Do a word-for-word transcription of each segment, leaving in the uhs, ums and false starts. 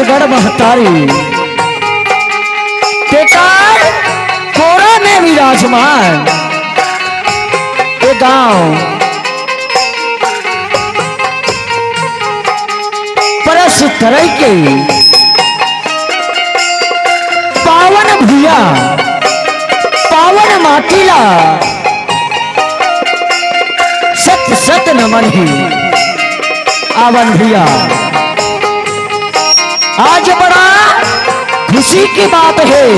गढ़ महतारी, तेकर कोरा में विराजमान। ए गांव परस तरई के पावन भुइयां, पावन माटी ला सत सत नमन हे। आवन भैया, आज बड़ा खुशी की बात है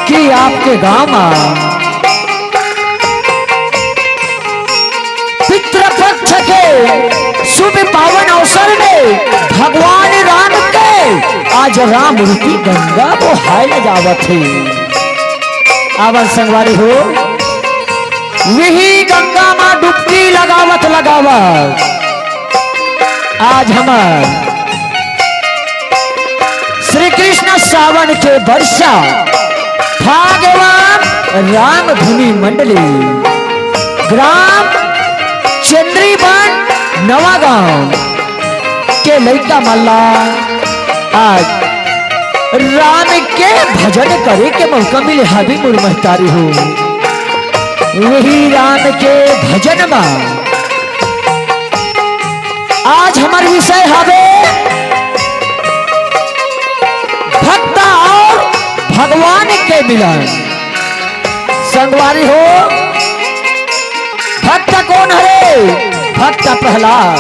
कि आपके गांव में पितृपक्ष के शुभ पावन अवसर में भगवान राम के आज राम रूपी गंगा बोहाय ल जावत हे। आवन संगवारी हो, वही गंगा माँ डुबकी लगावत लगावत आज हमर श्री कृष्ण सावन के वर्षा फाग एवं राम धुनी मंडली, ग्राम चंद्रीवन नवा गांव के लइका मन ला आज राम के भजन करे के मौका मिले हावे मोर महतारी हो। वही राम के भजन मा आज हमर विषय हवे भक्त और भगवान के मिलन। संगवारी हो, भक्त कोन हरे? भक्त प्रहलाद।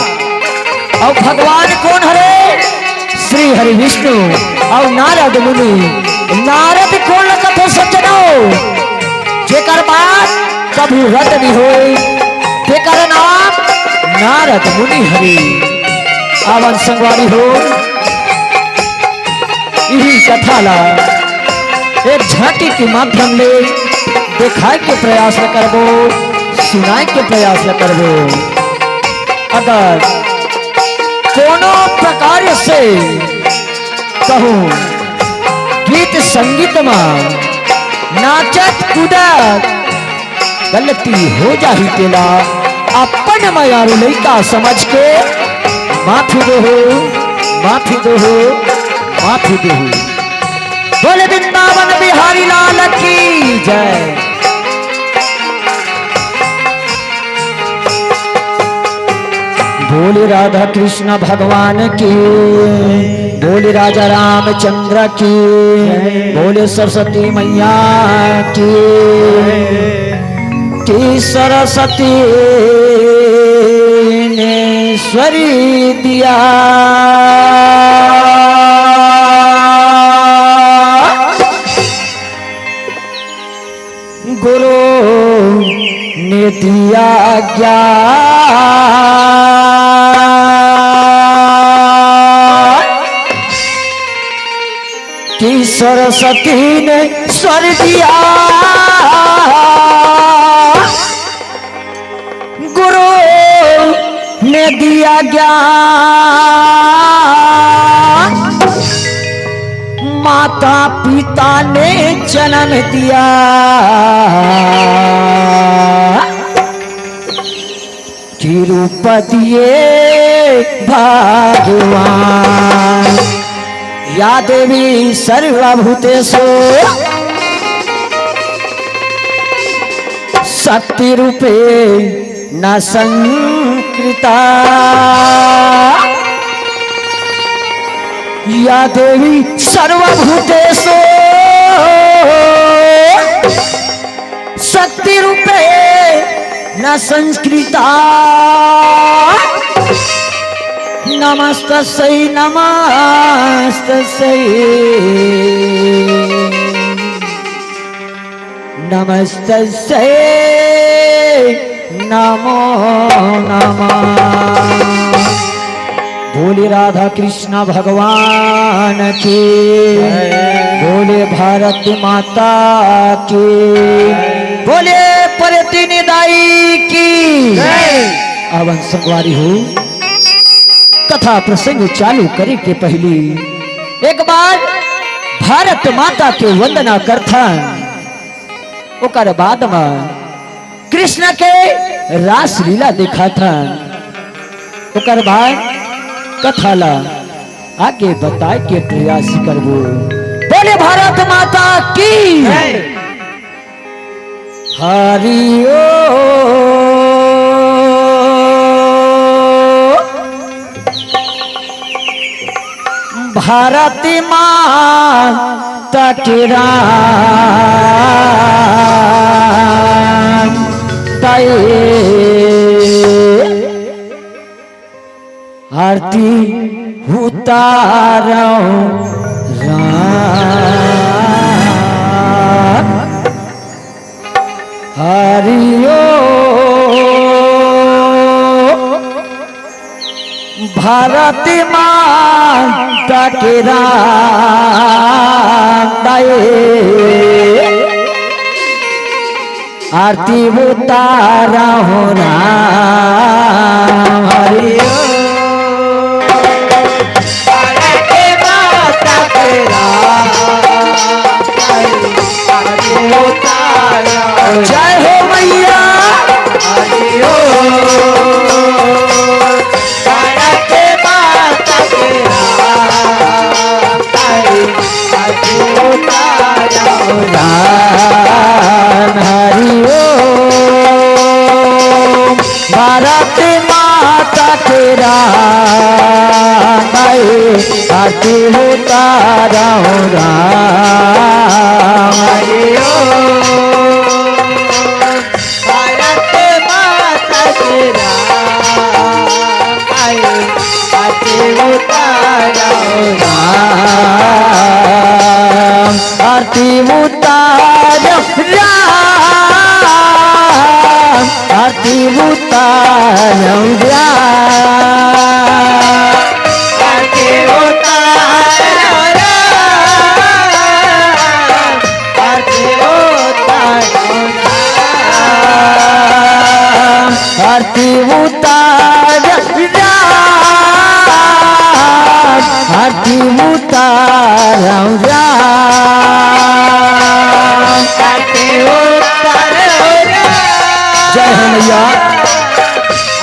अउ भगवान कोन हरे? श्री हरि विष्णु अउ नारद मुनि। नारद कोन ल कथे सज्जनो? जेकर बात कभू रद्द नइ होय, तेकर नाम नारद मुनि हरे। आवन संगवारी हो, इही कथा ला एक झांकी के माध्यम ले देखाय के प्रयास ल करबो, सुनाय के प्रयास ल करबो। अगर कोनो प्रकार से कहूँ गीत संगीत मा नाचत कूदत गलती हो जाही तेला अपन मयारू लइका समझ के माफी देहू, माफी देहू, माफी देहू। बोले वृंदावन बिहारी लाल की जय। बोले राधा कृष्ण भगवान की, बोले राजा रामचंद्र की, बोले सरस्वती मैया की। कि सरस्वती ने स्वर दिया। गुरु ने दिया ज्ञान कि सरस्वती ने स्वर दिया, गुरु ने दिया ज्ञान, माता पिता ने जन्म दिया। कि रूप दिए भगवान। या देवी सर्वभूतेषु शक्ति रूपे न संकृता। या देवी सर्वभूतेषु शक्ति रूपे न संस्कृता। नमस्तस्यै नमस्तस्यै नमस्तस्यै नमो नमः। बोले राधा कृष्ण भगवान की, बोले भारत माता की, बोले परतिनी दाई की। आवन संगवारी हो, कथा प्रसंग चालू करे के पहिली एक बार भारत माता के वंदना करथन, ओकर बाद म कृष्ण के रासलीला देखाथन, ओकर बाद कथा ला आगे बताए के प्रयास करबो। बोले भारत माता की। हरि ओ। भारत माता के राम ताई। आरती उतारव राम। हरि ओ। भारत माता के राम ताई। आरती उतारव राम। हरि ओ। जय हो मैया। राम हरि ओ। भारत माता के राम, आरती उतारव राम। हरि ओ। भारत माता के राम, आरती उतारव राम। आरती उतारव राम, आरती उतारव राम। आरती उतारव राम, आरती उतारव राम। आरती उतारव राम, आरती उतारव राम। आरती उतारव राम। जय हो मैया।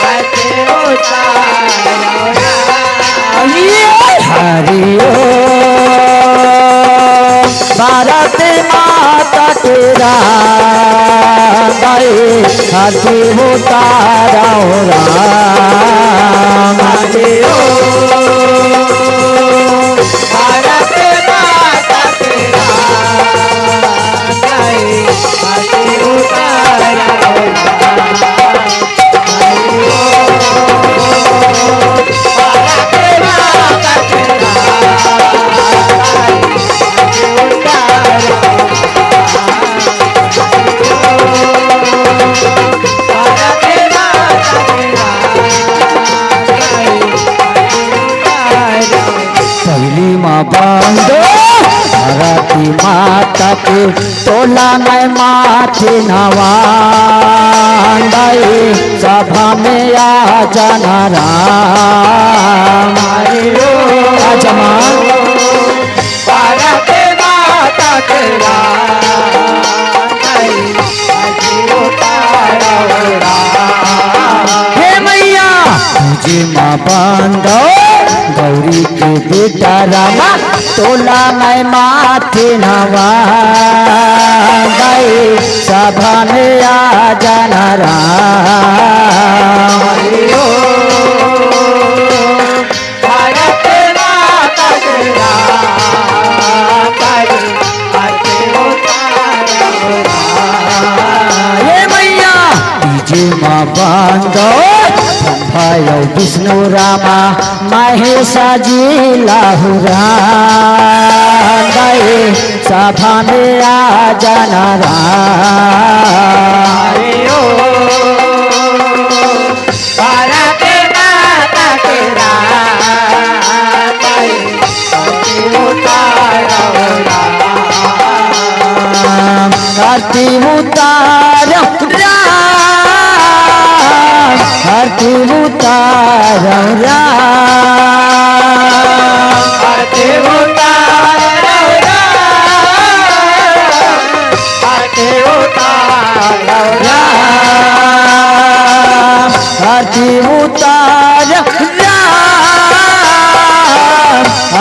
आरती उतारव राम। ये हरि ओ। भारत माता के राम, आरती उतारव राम। हरि ओ। भारत माता के राम, आरती उतारव राम। पहिली मा बंदो भारती माता के, तोला मैं माथे नवांदई, सभा में आ जाना राम। आ जमा। भारत माता के राम। हे मैया, तुझे माँ बांधो गौरी के बेटा रामा, तोला मैं माथे नवा गए, सभा में आ जाना राम। भारत माता के राम, आरती उतारव राम। ये मैया, तुझे माँ बांधो, ब्रह्मा अउ विष्णु रामा, महेश जी लाहू राम, गए सभा में आ जाना राम। भारत माता के राम, आरती उतारव राम। आरती उतारव राम, आरती उतारव राम। आरती उतारव राम, आरती उतारव राम।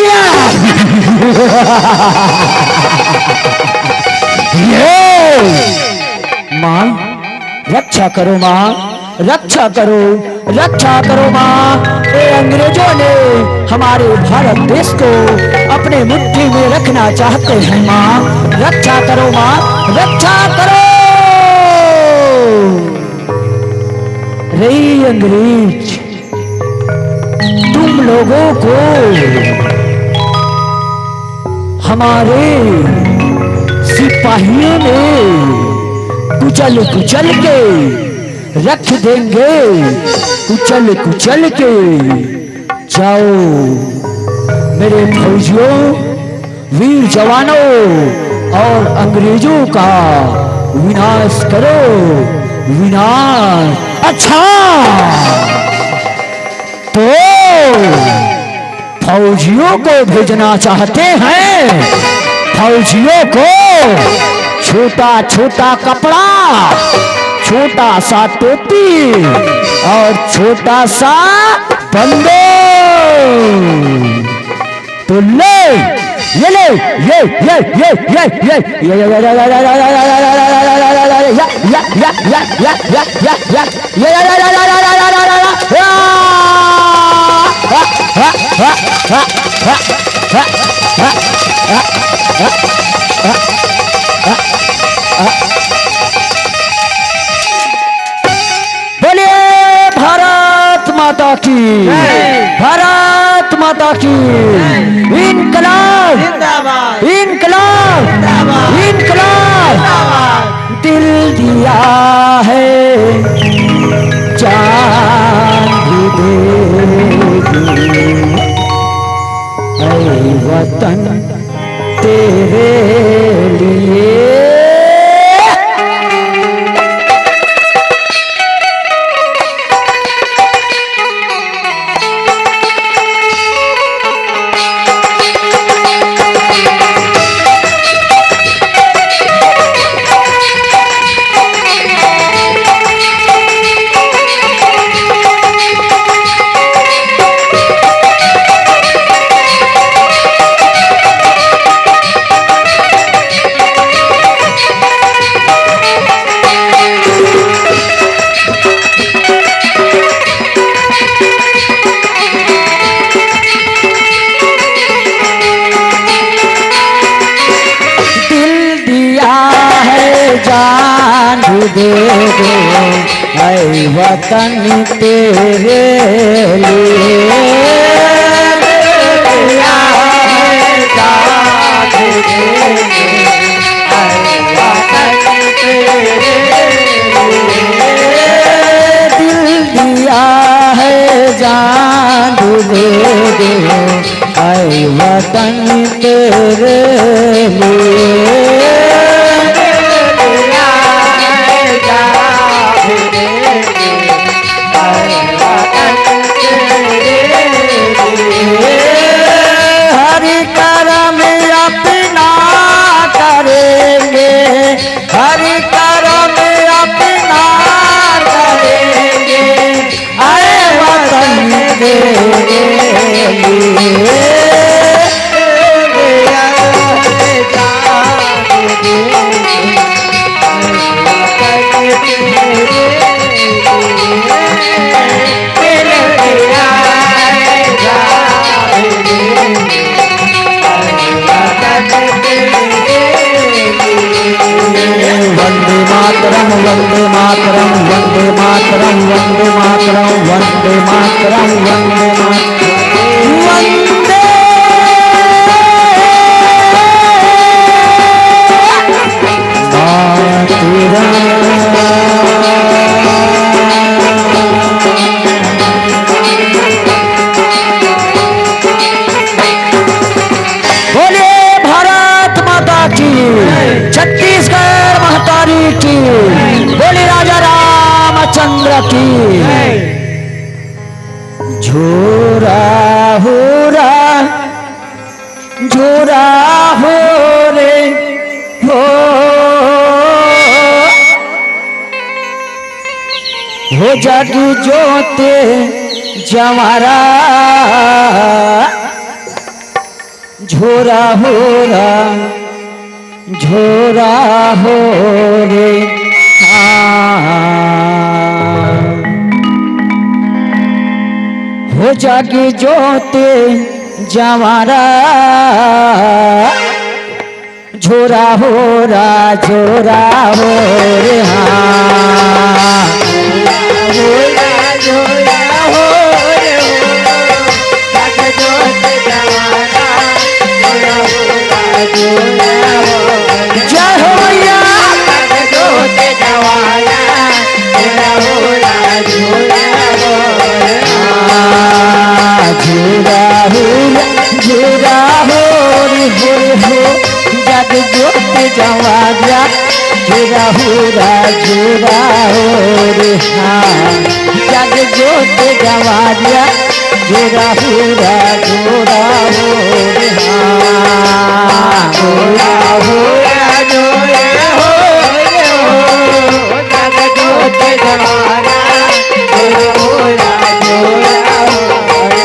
दिया। ये माँ, रक्षा करो माँ, रक्षा करो, रक्षा करो माँ। ये अंग्रेजों ने हमारे भारत देश को अपने मुट्ठी में रखना चाहते हैं माँ, रक्षा करो माँ, रक्षा करो। रे अंग्रेज, तुम लोगों को हमारे सिपाहियों ने कुचल कुचल के रख देंगे, कुचल कुचल के। जाओ मेरे फौजियों, वीर जवानों, और अंग्रेजों का विनाश करो, विनाश। अच्छा, तो फौजियों को भेजना चाहते हैं, फौजियों को। छोटा छोटा कपड़ा, छोटा सा टोपी और छोटा सा बंदूक। तो ले, ये ले, ये, ये, ये, ये, ये, ये, ये, ये, बोलिए भारत माता की, जय। भारत माता की, जय। इनकलाब, जिंदाबाद। इनकलाब, जिंदाबाद। इनकलाब। जिंदाबाद। दिल दिया है, जान भी दे दी, ऐ वतन तेरे लिए। दे दो, ऐ वतन तेरे लिए। दिल दिया है जान दे दो, ऐ वतन तेरे लिए। हरि करम अपना करेंगे, हरि करम अपना करेंगे, ऐ वतन तेरे लिए। वंदे मातरम, वंदे मातरम, वंदे मातरम, वंदे मातरम, वंदे मातरम, वंदे मातरम, वंदे मातरम। बोलिए भारत माता की, छत्तीसगढ़ महतारी की, बोलिए राजा रामचंद्र की। झोरा होरा, झोरा हो रे हो, हो जग जोते जवारा। झोरा होरा, झोरा हो रे, हाँ। हो जग जोते जवारा, झोरा होरा, झोरा हो रे, हाँ। जय हो भैया। झूला हो, झूला हो रे, हो रे हो, जग जोत जवारिया। झूला हो रा, झूला हो रे, हाँ, जग जोत जवारिया। झूला हो रा, झूला हो रे, हाँ, झूला हो रा, झूला हो रे, हो।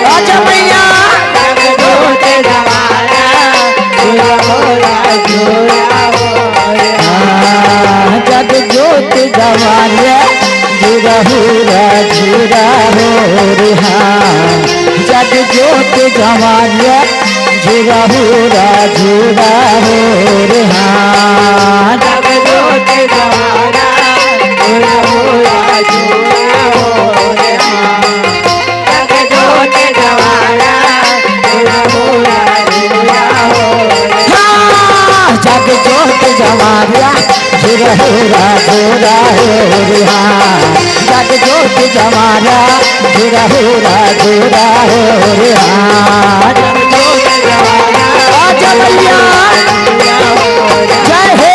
आजा भैया। हाँ, जग जोत जवारिया, जुरा हो रा, जुरा हो रे, हाँ। जग जोत जवारिया, जुरा हो रा, जुरा हो रे, हाँ। जग जोत जवारिया, जुरा हो रा, जुरा हो रे, हाँ। जग जोत जवारिया, जुरा हो रा, जुरा हो रे, हाँ। जग जोत जवारिया, जुरा हो रा, जुरा हो रे, हाँ। जग जोत जवारिया, जुरा हो रा, जुरा हो रे, हाँ। जग जोत जवारिया, आजा भैया। जय हो।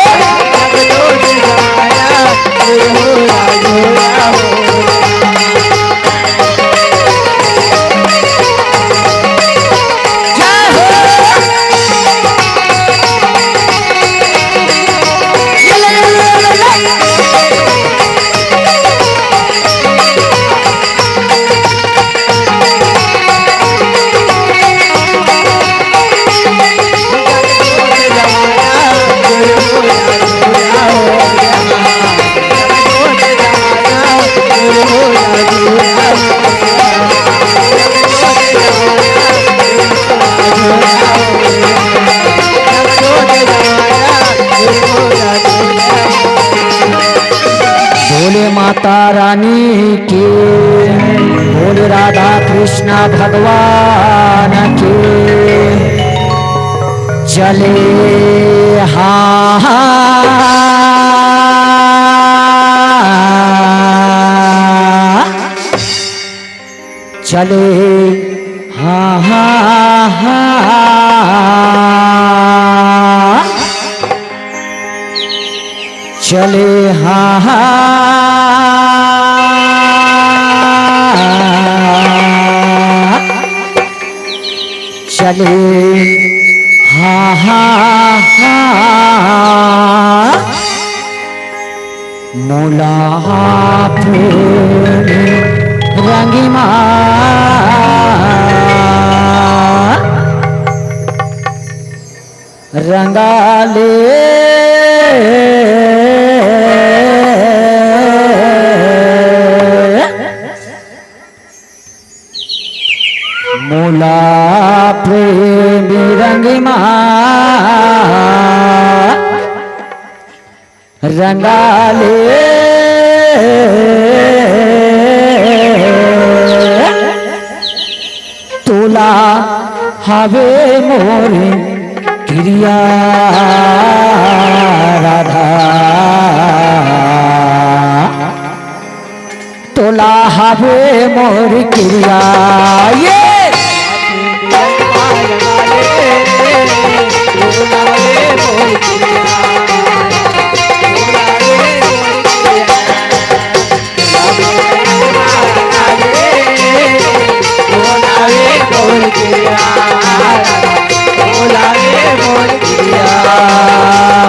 रानी की, बोल राधा कृष्ण भगवान की। चले हाँ, हाँ, चले हाँ, हाँ, हाँ। चले हाँ, हाँ, चले हाँ, हाँ, हाँ। मोला प्रेम रंग मा रंगा ले। मोला प्रेम रंग मा रंगा ले। तोला हवे मोर किरिया राधा, तोला हवे मोर किरिया। ये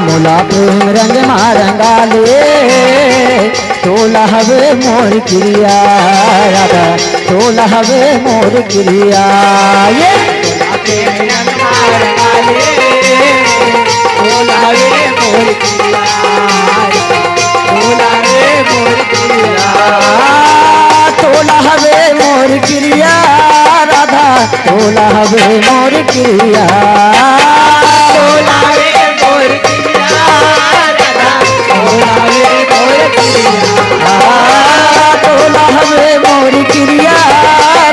मोला प्रेम रंग मा रंगा ले, तोला हवे मोर किरिया राधा, तोला हवे मोर किरिया। ये तोला हवे मोर किरिया राधा, तोला हवे मोर किरिया। तोला हवे मोर किरिया राधा, तोला हवे मोर किरिया। आ, तोला हवे मोर किरिया राधा, तोला हवे मोर किरिया। तोला हवे मोर किरिया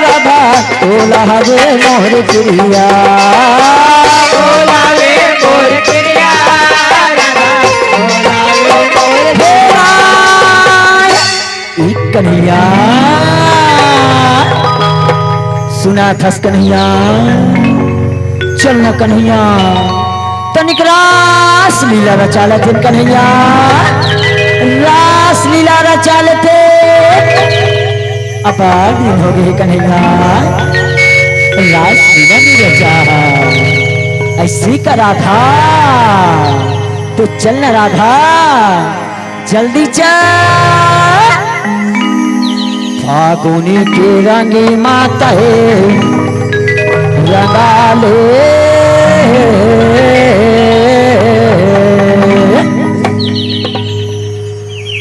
राधा, तोला हवे मोर किरिया। ई कन्हैया, सुनत हस कन्हैया, चल न कन्हैया, तनिक रास लीला रचा लेते कन्हैया, रास लीला रचा लेते। अपार दिन हो गए कन्हैया, रास लीला नहीं रचा है। ऐसी का राधा, तो चल न राधा। जल्दी चल। फागुनी के रंग मा तहे रंगा ले,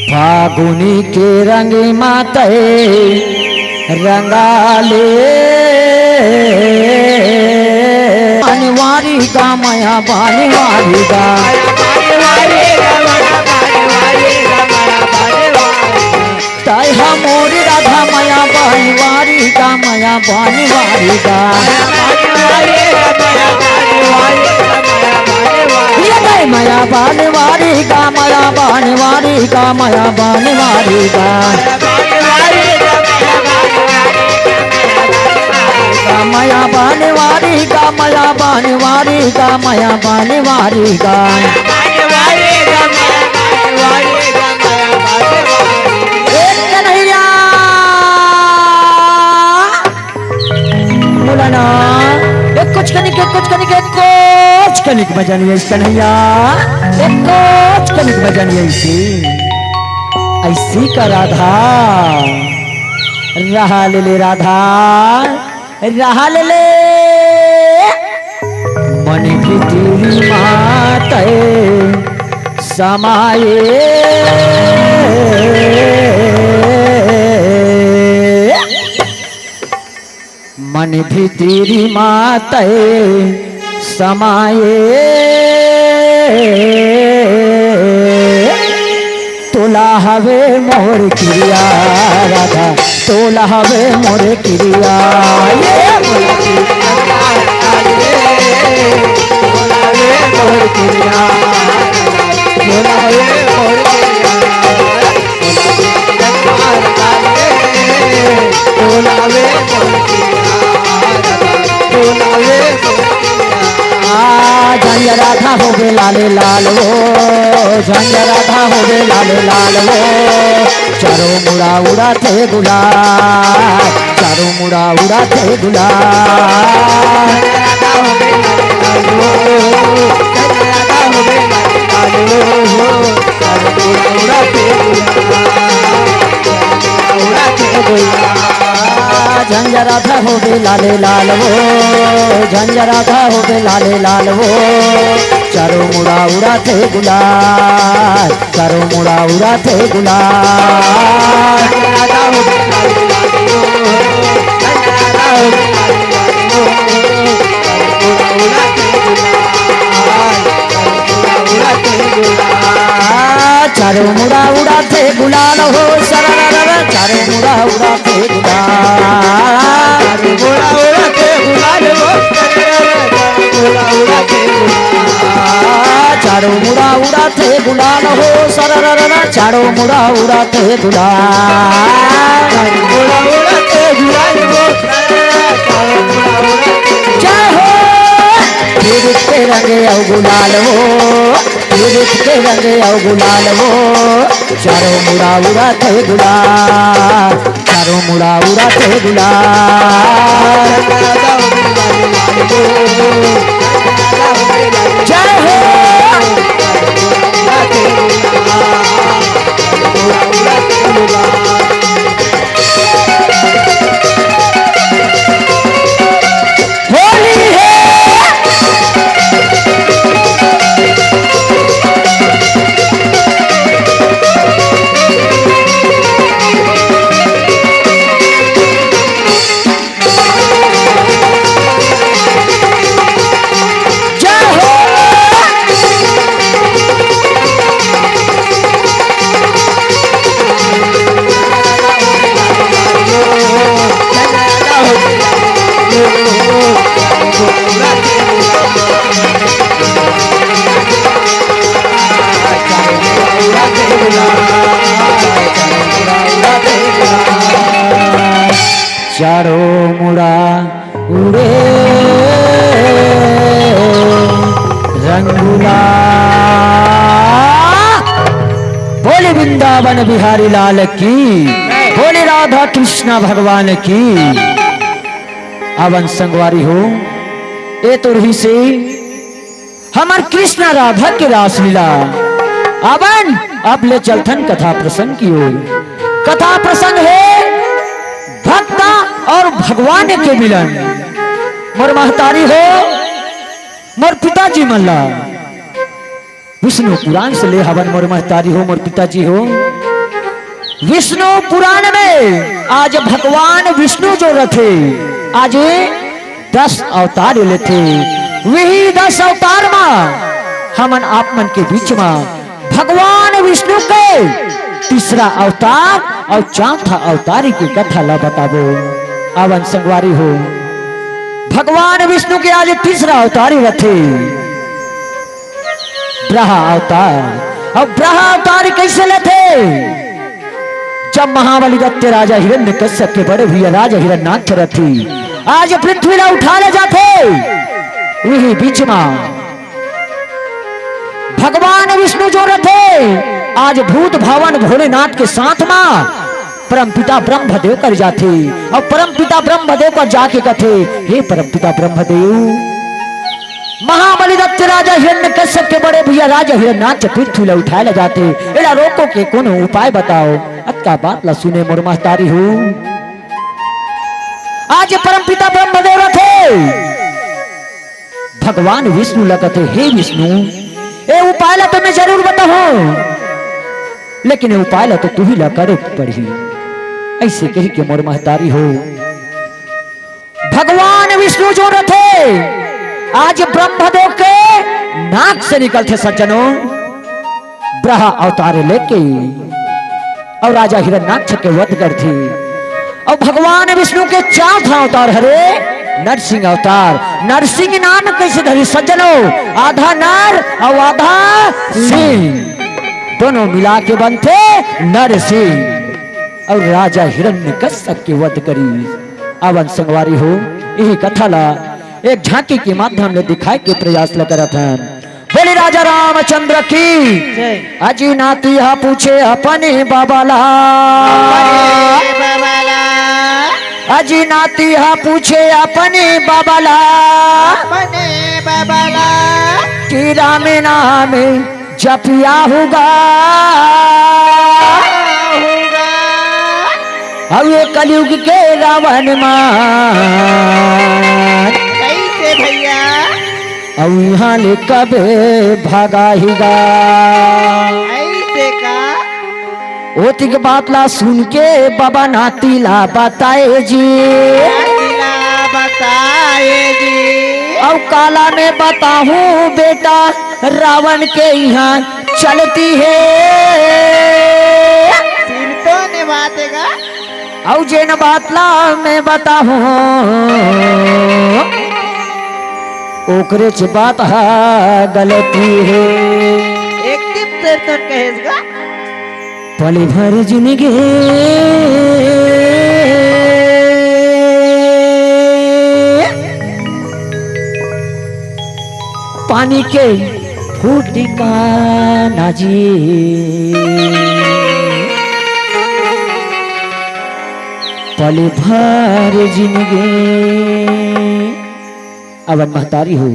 फागुनी के रंग मा तहे रंगा ले। बनवारी गा मया बनवारी गा। तय हा मोरी राधा मया बनवारी गा, मया बनवारी गा। ये गए मया बनवारी गा, मया बनवारी गा, मया बनवारी गा। मया बनवारी गा, मया बनवारी गा, मया बनवारी गा। ए कन्हैया, बोला ना, एक कुछ कनिक, एक कुछ कनिक, एक कुछ कनिक बजन ये कन्हैया, एक कुछ कनिक बजन ये इसी, ऐसी का राधा, रहा ले ले राधा। रहा ले ले। मन भीतरी मा तय समाये, मन भीतरी मा तय समाये। तो तोला हवे मोर किरिया राधा, तोला हवे मोर किरिया। ये आ, झंझरा था होबे लाले लाल वो, झंझरा था होबे लाले लाल वो, चारों मुड़ा उड़ाथे गुलाल, चारों मुड़ा उड़ाथे गुलाल। झंझरा था होबे लाले लाल वो, झंझरा था होबे लाले लाल वो, चारों मुड़ा उड़ाथे गुलाल, चारों मुड़ा उड़ाथे गुलाल। चारों मुड़ा उड़ाथे गुलाल हो, सरररर, चारों मुड़ा उड़ाथे गुलाल। चारों मुड़ा उड़ाथे गुलाल हो, सरररर, चारों मुड़ा उड़ाथे गुलाल। जय हो। पीड़ित के रंग अउ गुलाल हो, पीड़ित के रंग अउ गुलाल हो, चारों मुड़ा उड़ाथे गुलाल, चारों मुड़ा उड़ाथे गुलाल। जय हो। होली है। जय हो। चारों मुड़ा उड़े रंगुला। बोले वृंदावन बिहारी लाल की, बोले राधा कृष्णा भगवान की। अवन संगवारी हो, ए तो रहिसे हमर कृष्णा राधा के रासलीला। अवन अब ले चलथन कथा प्रसंग की ओर। कथा प्रसंग हे भक्ता अउ भगवान के मिलन। मोर महतारी हो, मोर पिताजी मन ला विष्णु पुराण से ले हवन मोर महतारी हो, मोर पिताजी हो। विष्णु पुराण में आज भगवान विष्णु जो रथे, आज दस अवतार लेथे। वही दस अवतार मा हमन आप मन के बीच मा भगवान विष्णु के तीसरा अवतार अउ चौथा अवतार के कथा ला बताबो। अवन संगवारी हो, भगवान विष्णु के आज तीसरा अवतार रथे। बराह अवतार। अब बराह अवतार कइसे लेथे? जब महाबली दैत्य राजा हिरण्यकश्यप के बड़े भैया राजा हिरण्याक्ष रथे, आज पृथ्वी ला उठा ले जाथे। वही बीच मा भगवान विष्णु जो रथे, आज भूत भावन भोलेनाथ के साथ मा परमपिता ब्रह्मदेव कर जाथे। अउ परमपिता ब्रह्मदेव कर जाके कथे, "हे परमपिता ब्रह्मदेव, महाबली दैत्य राजा हिरण्यकश्यप के बड़े भैया राजा हिरण्याक्ष पृथ्वी ला उठाए ला जाथे, एला रोको के कोनो उपाय बताओ।" अतका बात ला सुने मोर महतारी हो। आज परमपिता ब्रह्मदेव रथे, भगवान विष्णु ला कथे, "हे विष्णु, ए उपाय ला तो मैं जरूर बताहूं, लेकिन ए उपाय ला तो तुही ला करे पड़ही।" अइसे कहिके मोर महतारी हो, भगवान विष्णु जो रथे, आज ब्रह्मदेव के नाक से निकलथे सज्जनों, बराह अवतार लेके। अउ राजा हिरण्याक्ष के वध करथे। अउ भगवान विष्णु के चार ठन अवतार हरे, नरसिंह अवतार। नरसिंह नाम कइसे धरी सज्जनो, आधा नर अउ आधा सिंह, दोनों मिला के बनथे नरसिंह। अउ राजा हिरण्यकश्यप के वध करी। अवन संगवारी हो, इही कथा ला एक झांकी के माध्यम ले दिखाए के प्रयास ल करत हन। बोले राजा रामचंद्र की। जय। अजी नाती हा पूछे अपने बाबा ला। अपने बाबा ला। अजी नाती हा पूछे अपने बाबा ला। अपने बाबा ला। कि राम नाम जपिया होगा। होगा। अउ ये कलयुग के रावण मान। कइसे भइया? अउ इहाँ ले कब भगाहीगा? अइसे का? ओतिक बात ला सुन के बाबा नाती ला बताए जी। नाती ला बताए जी। अउ काला में बताहूँ बेटा, रावण के इहाँ चलती हे। सिर तो ने बात हे गा। अउ जेन बात ला मैं बताहूँ, ओकरेच बात हा गलती हे। एकदम सिर तो कहेस गा। पल भर जिनगी पानी के फूटी का नाजी, पल भर जिनगी। अवन महतारी हो,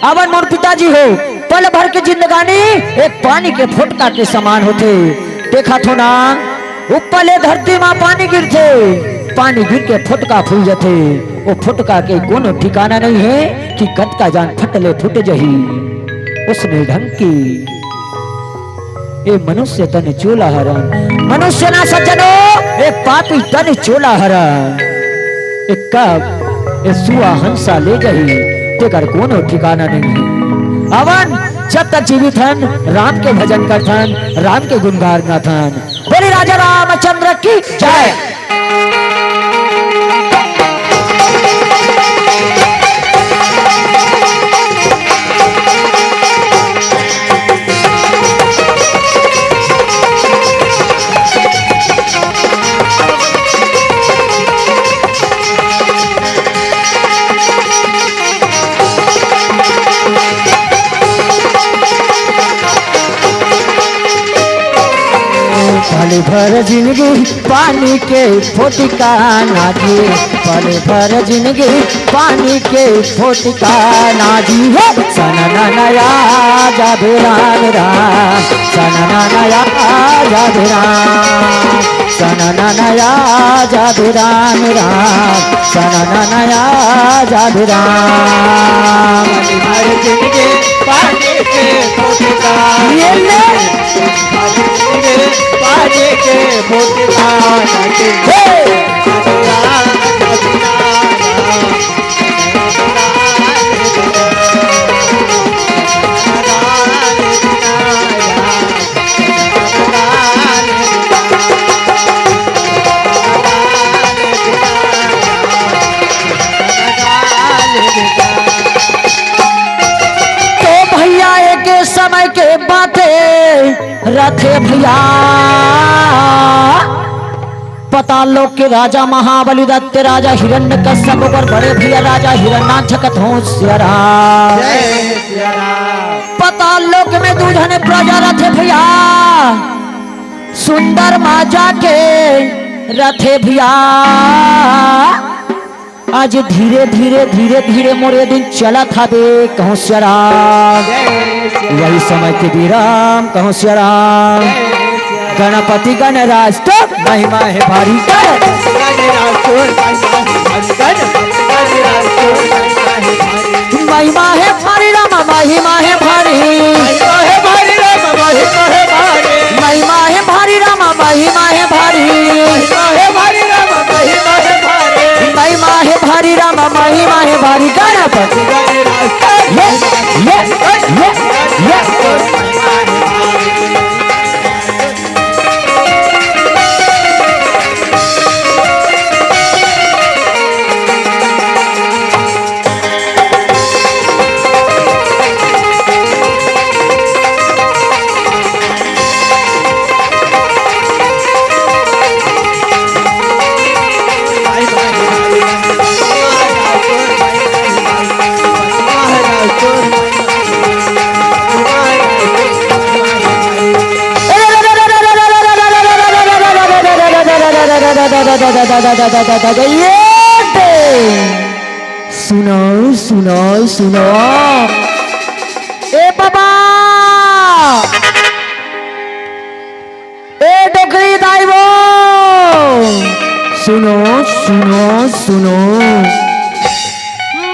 अवन मोर पिताजी हो, पल भर के जिंदगानी एक पानी के फोटका के समान होथे। देखत हो ना, ऊपर ले धरती मा पानी गिरथे, पानी गिर के फोटका फूल जथे। ओ फोटका के कोनो ठिकाना नइ हे कि कतका जान फट ले फूट जही। उसने ढंग की ए मनुष्य तन चोला हरन, मनुष्य ना सज्जनो, ए पापी तन चोला हरन। ए कब ए सुआ हंसा ले जही, तेकर कोनो ठिकाना नइ हे। अवन जब तक जीवित हन, राम के भजन करथन, राम के गुणगान गाथन। बोले राजा रामचंद्र की जय। पल भर जिनगी पानी के फोटका नाजी, पल भर जिनगी पानी के फोटका नाजी। हे सननन आजा बे राम राम, सननन आजा बे राम, सननन आजा बे राम राम, सननन आजा बे राम। पल भर जिनगी पानी के फोटका ये ले। तो भइया, एक समय के बाते रथे भइया, पताल लोक के राजा महाबली दैत्य राजा हिरण्यकश्यप, ओकर बड़े भइया राजा हिरण्याक्ष कथों सिया राम। जय सिया राम। पताल लोक में दू झने प्रजा रथे भइया, सुंदर माजा के रथे भइया। आज धीरे धीरे धीरे धीरे मोर ये दिन चलत हवे, कहूँ सिया राम। जय सिया राम। वही समय के विराम, कहूँ सिया राम। जय सिया राम। गणपति गणराज तो महिमा हे भारी। गणपति गणराज तो महिमा हे भारी। गणपति गणराज तो महिमा हे भारी। महिमा हे भारी राम, महिमा हे भारी। महिमा हे भारी राम, महिमा हे भारी। महिमा हे भारी राम, महिमा हे भारी। महिमा हे भारी राम, महिमा हे भारी। महिमा हे भारी राम, महिमा हे भारी। गणपति ये, ये, ये, ये। दादा, दादा, दादा, दादा, दादा, ये दे। सुनो, सुनो, सुनो। ए बाबा, ए डोकरी दाई वो, सुनो, सुनो, सुनो।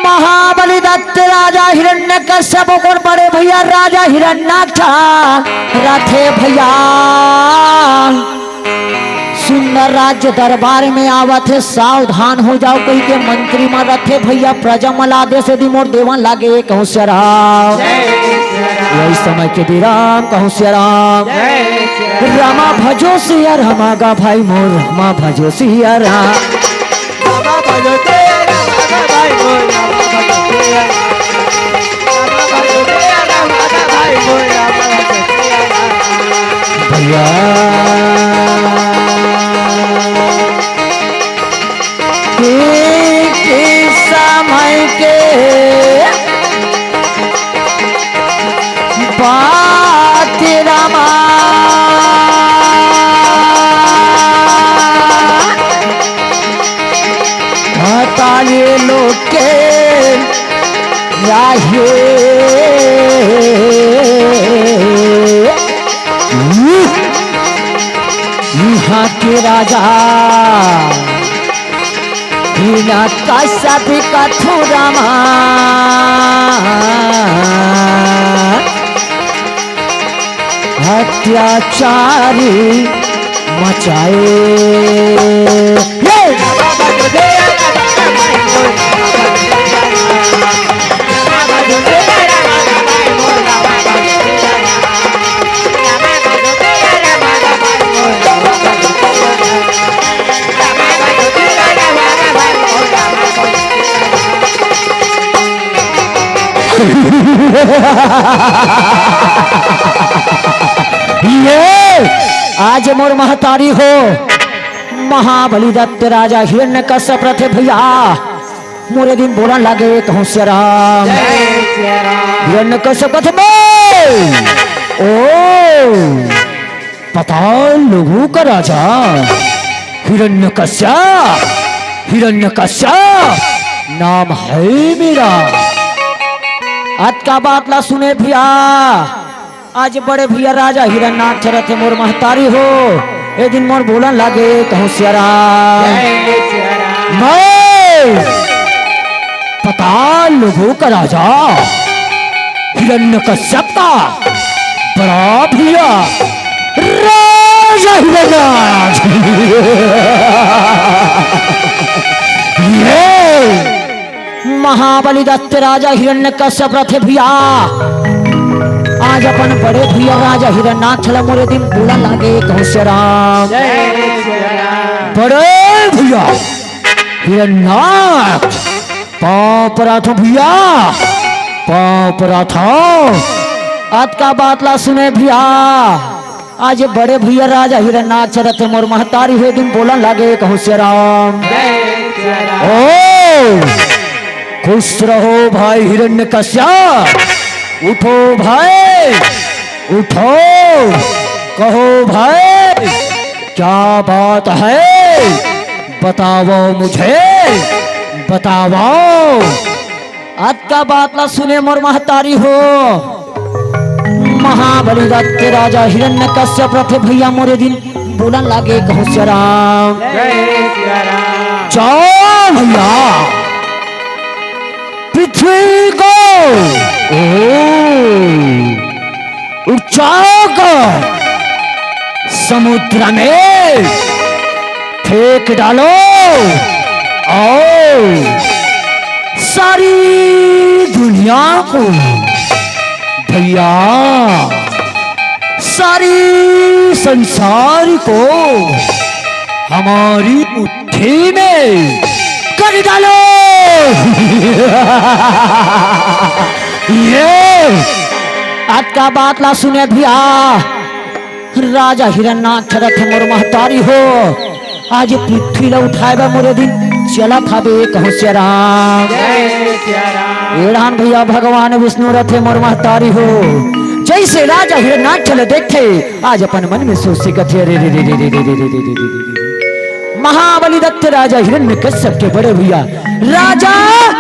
महाबली दत्त राजा हिरण्यकश्यप ओकर बड़े भैया राजा हिरण्याक्ष रथे भैया। सुंदर राज्य दरबार में आवत हे, सावधान हो जाव कहिके मंत्री मन रथे भैया। प्रजा मन ला आदेश दे मोर देवन लागे कहूँ सियाराम। यही समय के विराम कहूँ सियाराम। रामा भजो सिया रामा गा भाई मोर, रामा भजो सिया राम। भैया के, के समय के बात रामा, ताले लोग के राहे। यहाँ के राजा हिरण्यकश्यप कथुरामा अत्याचारी मचाए। ये! ये आज मोर महतारी हो, महाबली दत्त राजा हिरण्यकश्यप रथे भैया, मोरे दिन बोलन लागे कहूँ सियाराम। हिरण्यकश्यप कथे, "मैं, ओ, पाताल लोगों का राजा हिरण्यकश्यप, हिरण्यकश्यप नाम है मेरा।" अतका बात ला सुने भैया, आज बड़े भैया राजा हिरण्याक्ष रथे मोर महतारी हो, ए दिन मोर बोलन लागे कहूँ सियाराम। मैं पाताल लोगों का राजा हिरण्यकश्यप का बड़ा भैया राजा हिरण्याक्ष। ये महाबली दत्त राजा हिरण्यकश्यप रथे भैया, आज अपन बड़े भैया राजा हिरण्याक्ष ला मोरे दिन बोलन लागे कहूँ सियाराम। बड़े भैया हिरण्याक्ष, पाँव पराथो भैया, पाँव पराथो। अतका बात ला सुने भैया, आज बड़े भैया राजा हिरण्याक्ष रथे मोर महतारी हे दिन बोलन लागे कहूँ सियाराम। ओ, खुश रहो भाई हिरण्यकश्यप, उठो भाई, उठो, कहो भाई, क्या बात है, बताओ मुझे, बताओ। अतका बात ला सुने मोर महतारी हो, महाबली दत्त राजा हिरण्यकश्यप रथे भैया मोरे दिन बोलन लागे कहूँ सियाराम। जाओ भैया, पृथ्वी को, ओ, उचाक समुद्र में फेंक डालो और सारी दुनिया को, भैया, सारी संसार को हमारी मुट्ठी में कर डालो। ये अतका बात ला सुने भैया, राजा हिरण्याक्ष रथे मोर महतारी हो, आज पृथ्वी ला उठाए बर मोरे दिन चलत हवे कहूँ सियाराम। एड़ान भैया भगवान विष्णु रथे मोर महतारी हो, जैसे राजा हिरण्याक्ष ला देखथे, आज अपन मन में सोचे कथे, अरे रे रे रे रे रे रे रे रे रे रे रे। महाबली दत्त राजा हिरण्यकश्यप के बड़े भैया राजा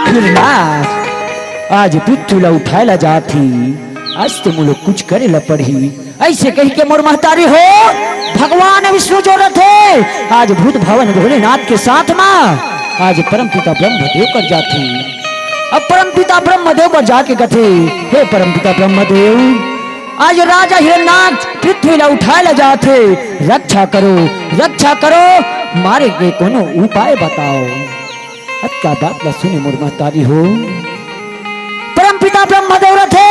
हिरणाक्ष आज पृथ्वी ला उठाए ला जात ही। आज तो मोला कुछ करे ला पड़ही। ऐसे कही के मोर महतारी हो, भगवान विष्णु जो रथे, आज भूत भावन भोलेनाथ के साथ मा आज परमपिता ब्रह्मदेव कर जाथे। अब परमपिता ब्रह्मदेव कर जाके कथे, हे परमपिता ब्रह्मदेव, आज राजा हिरणाक्ष पृथ्वी ला उठाए ला जाथे, रक्षा करो, रक्षा करो, मारे के कोनो उपाय बताओ। अतका बात ला सुने मोर महतारी हो, परमपिता ब्रह्मदेव रथे,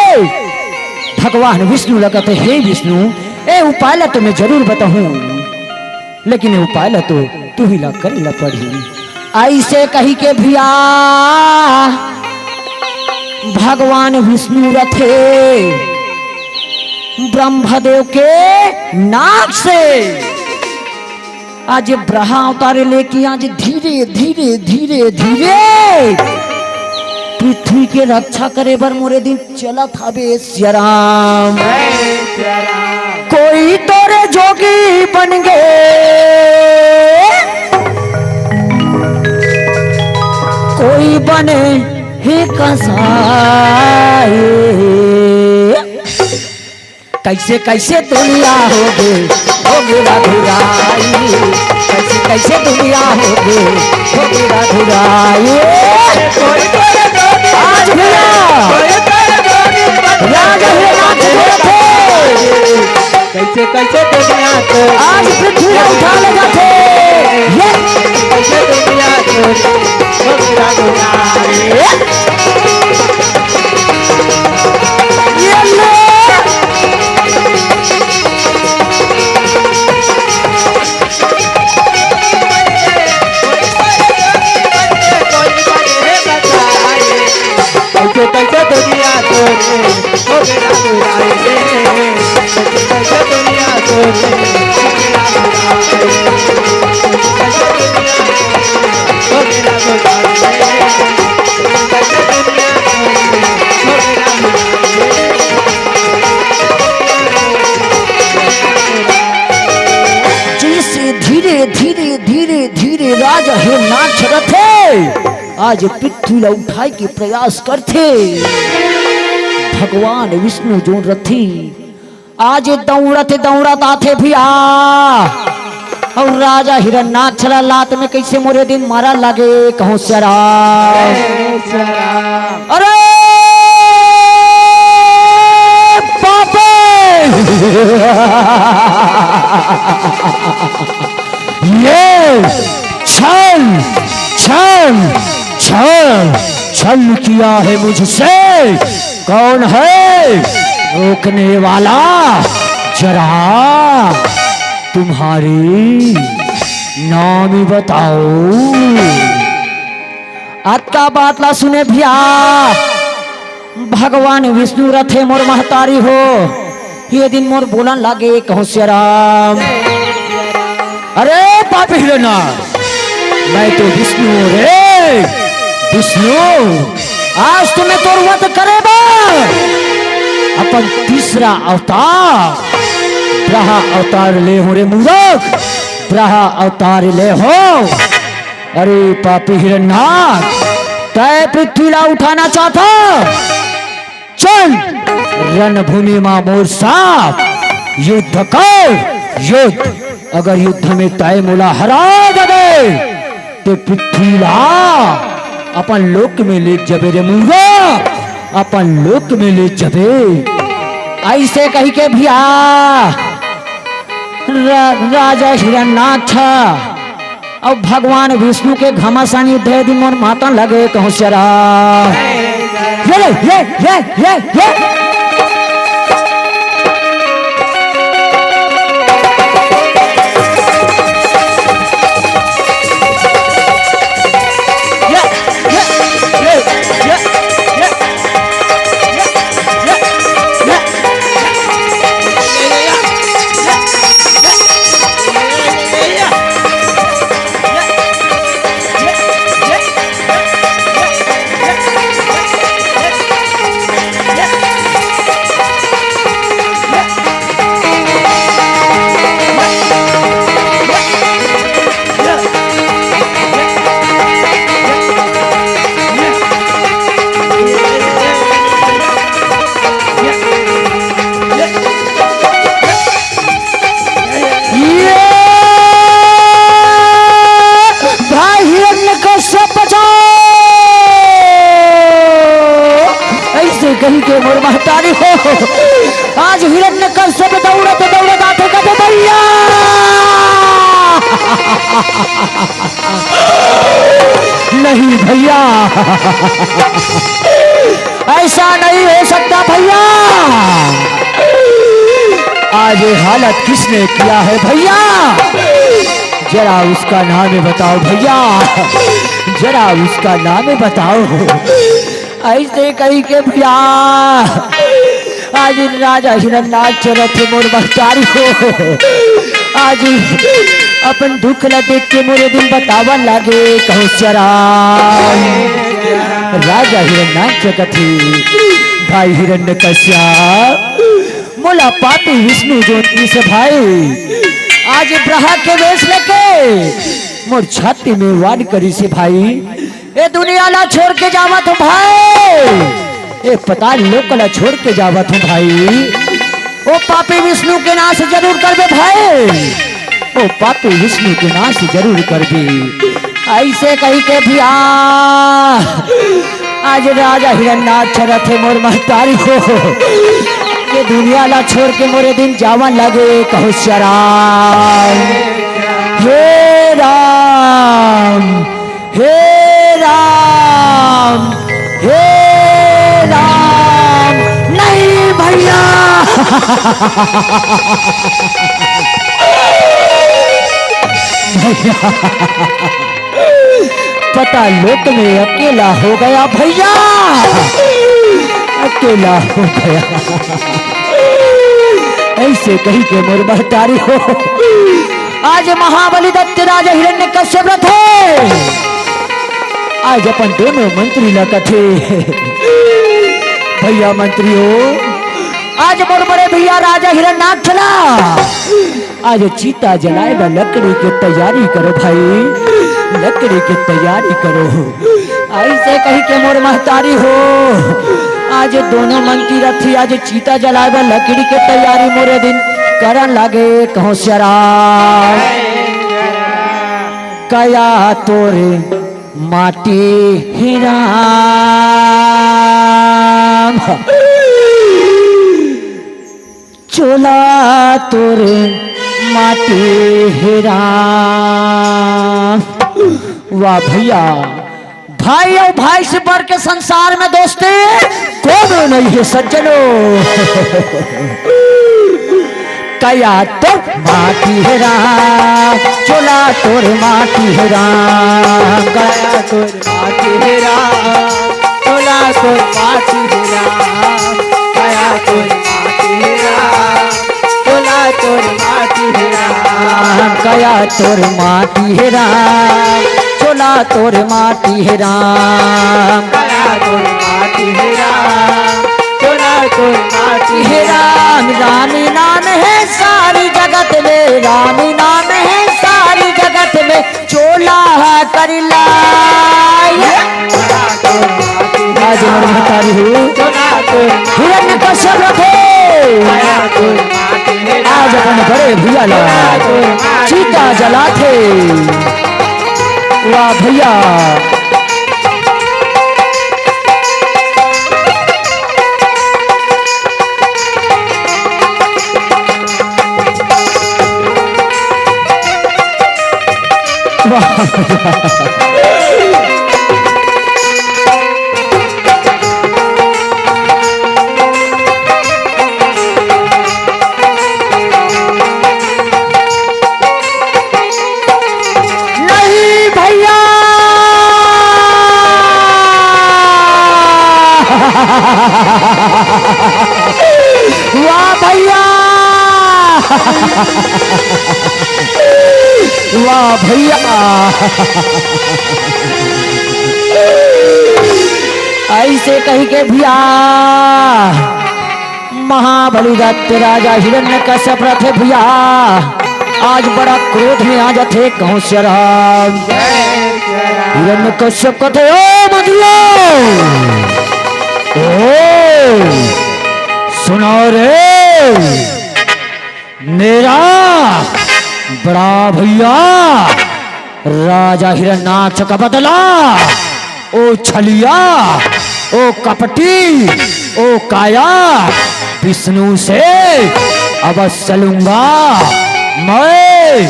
भगवान विष्णु ला कथे, हे विष्णु, ए उपाय ला तो मैं जरूर बताहूँ, लेकिन ए उपाय ला तो तुही ला करे ला पड़ही। ऐसे कही के भैया भगवान विष्णु रथे ब्रह्मदेव के नाक से आज ब्रहा अवतार लेके आज धीरे धीरे धीरे धीरे पृथ्वी के रक्षा करे बर मोरे दिन चलत हवे सियाराम। कोई तोरे जोगी बन गे, कोई बने हे कसाई। कैसे कैसे दुनिया होगे, होगे राधुराई। कैसे कैसे दुनिया होगे, होगे राधुराई। आज भैया, राजा हिरणाक्ष बोलत हे। कैसे कैसे दुनिया को आज पृथ्वी ला उठा ले जाथे। ये कैसे दुनिया को होगे राधुराई। ये ले। कैसे कैसे दुनिया को होगे राधुराई। कैसे कैसे दुनिया को होगे राधुराई। जैसे धीरे धीरे धीरे धीरे राजा हिरणाक्ष रथे, आज पृथ्वी ला उठाए के प्रयास करथे। भगवान विष्णु जोन रथे, आज दौड़त दौड़त आथे भैया, अउ राजा हिरणाक्ष ला लात में कैसे मोरे दिन मारा लागे, कहूँ सियाराम। अरे बाप रे! ये छल, छल, छल, छल किया है मुझसे। कौन है रोकने वाला? जरा तुम्हारी नाम बताओ। अतका बात ला सुने भैया, भगवान विष्णु रथे मोर महतारी हो, ये दिन मोर बोलन लागे कहूँ सियाराम। अरे पापी हिरना, मैं तो विष्णु हूँ रे, विष्णु। आज तो मैं तोर वध करे बर अपन तीसरा अवतार ब्रहा अवतार ले हूँ रे मूरख, ब्रहा अवतार ले हूँ। अरे पापी हिरण्यनाथ, तै पृथ्वी ला उठाना चाहता? चल, रणभूमि मा मोर साथ युद्ध कर, युद्ध। अगर युद्ध में तै मोला हरा दे, ते पृथ्वी ला अपन लोक में ले जबे रे मूरख, अपन लोक में ले जबे। ऐसे कही के भैया रा-, राजा हिरणाक्ष अउ भगवान विष्णु के घमासान युद्ध हे, दिन मोर माता लगे कहूँ सियाराम। ये ले, ये, ये, ये, ये। नहीं भैया, ऐसा नहीं हो सकता भैया। आज ये हालत किसने किया है भैया? जरा उसका नाम बताओ भैया, जरा उसका नाम बताओ। ऐसे कही के भैया, आज राजा हिरण्यनाथ चलत हे मोर महतारी हो। आज अपन दुख ला देख के मोर ए दिन बतावन लागे कहूँ चरा। राजा हिरण्यनाथ चकत हे, भाई हिरण्यकश्यप, मोला पापी विष्णु जोन करिस हे भाई, आज ब्रहा के वेश लेके मोर छाती में वार करिस हे भाई। ए दुनिया ला छोड़ के जावत हूँ भाई, ए पताल लोक ला छोड़ के जावत हूँ भाई। ओ पापी विष्णु के नाश जरूर करबे भाई, ओ पापी विष्णु के नाश जरूर करबे। ऐसे कही के भैया, आज राजा हिरण्यनाथ चरत हे मोर महतारी हो। ए दुनिया ला छोड़ के मोर ए दिन जावन लागे कहूँ चरा। हे राम, हे राम, हे राम, नहीं भैया। भैया, पता लोक में अकेला हो गया भैया, अकेला हो गया। ऐसे कही के मोर महतारी हो। आज महाबली दत्त राजा हिरण्यकश्यप रथे, आज अपन दोनों मंत्री ला कथे, भैया मंत्री हो, आज मोर बड़े भैया राजा हिरण्यनाथ ला आज चिता जलाए बर लकड़ी के तैयारी करो भाई, लकड़ी के तैयारी करो। ऐसे कही के मोर महतारी हो, आज दोनों मंत्री रथी आज चिता जलाए बर लकड़ी के तैयारी मोर ए दिन करन लागे कहूँ चरा। कया तोर माटी हे राम, चोला तोर माटी हे राम। वाह भैया, भाई अउ भाई से बढ़ के संसार में दोस्ती कोनो नहीं हे सज्जनो। कया तोर माटी हे राम, चोला तोर माटी हे राम। कया तोर माटी हे राम, चोला तोर माटी हे राम। कया तोर माटी हे राम, चोला तोर माटी हे राम। कया तोर माटी हे राम, चोला तोर माटी हे राम। कया तोर माटी हे राम, चोला तोर माटी हे राम। राम नाम हे सारी जगत में, राम नाम हे सारी जगत में, चोला करिला। आज हमर महतारी हो, हिरण्यकश्यप रथे, आज अपन बड़े भैया ला चिता जलाथे। वाह भैया। नहीं भैया। वाह भैया, वाह भैया। ऐसे कही के भैया महाबली दत्त राजा हिरण्यकश्यप रथे भैया, आज बड़ा क्रोध में आ जाथे कहूँ चरा। हिरण्यकश्यप कथे, ओ मंत्रियों, ओ सुनो रे, मेरा बड़ा भैया राजा हिरण्यनाथ का बदला, ओ छलिया, ओ कपटी, ओ काया, विष्णु से अवश्य लूंगा मैं।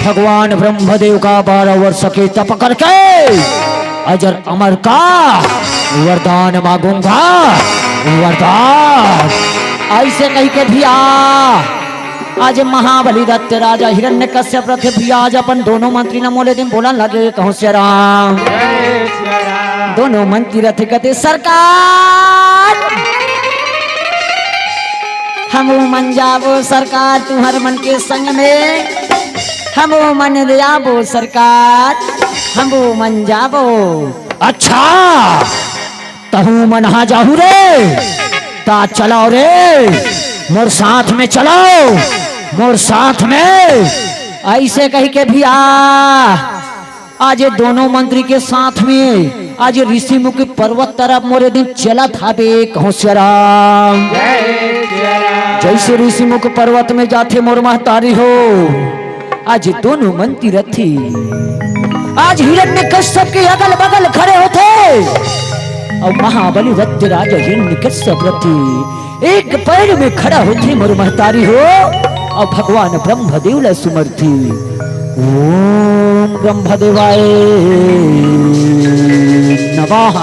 भगवान ब्रह्मदेव का बारह वर्ष के तप करके अजर अमर का वरदान मांगूंगा, वरदान। ऐसे कहि के भैया आज महाबली दत्त राजा हिरण्यकश्यप रथे भैया, आज अपन दोनों मंत्री न मोरे दिन बोलन लगे, कहूं सिया राम। दोनों मंत्री रथे कथे, सरकार, हमू मन जाबो सरकार, तुहर मन के संग में हमू मन जाबो सरकार, हमू मन जाबो। अच्छा, तहू मन हा जाहू रे, ता चलाओ रे, मोर साथ में चलाओ, मोर साथ में। ऐसे कहि के भैया आज ये दोनों मंत्री के साथ में आज ऋषिमुख पर्वत तरफ मोरे दिन चलत हाबे, कहूं सिया राम। जैसे ऋषिमुख पर्वत में जाथे मोर महतारी हो, आज दोनों मंत्री रथी आज हिरण्यकश्यप के अगल बगल खड़े होथे अउ महाबली रथ राजा हिरण्यकश्यप रथी एक पैर में खड़ा होथे मोर महतारी हो, अउ भगवान ब्रह्मदेव ला सुमरथे। ओम ब्रह्मदेवाय नमः।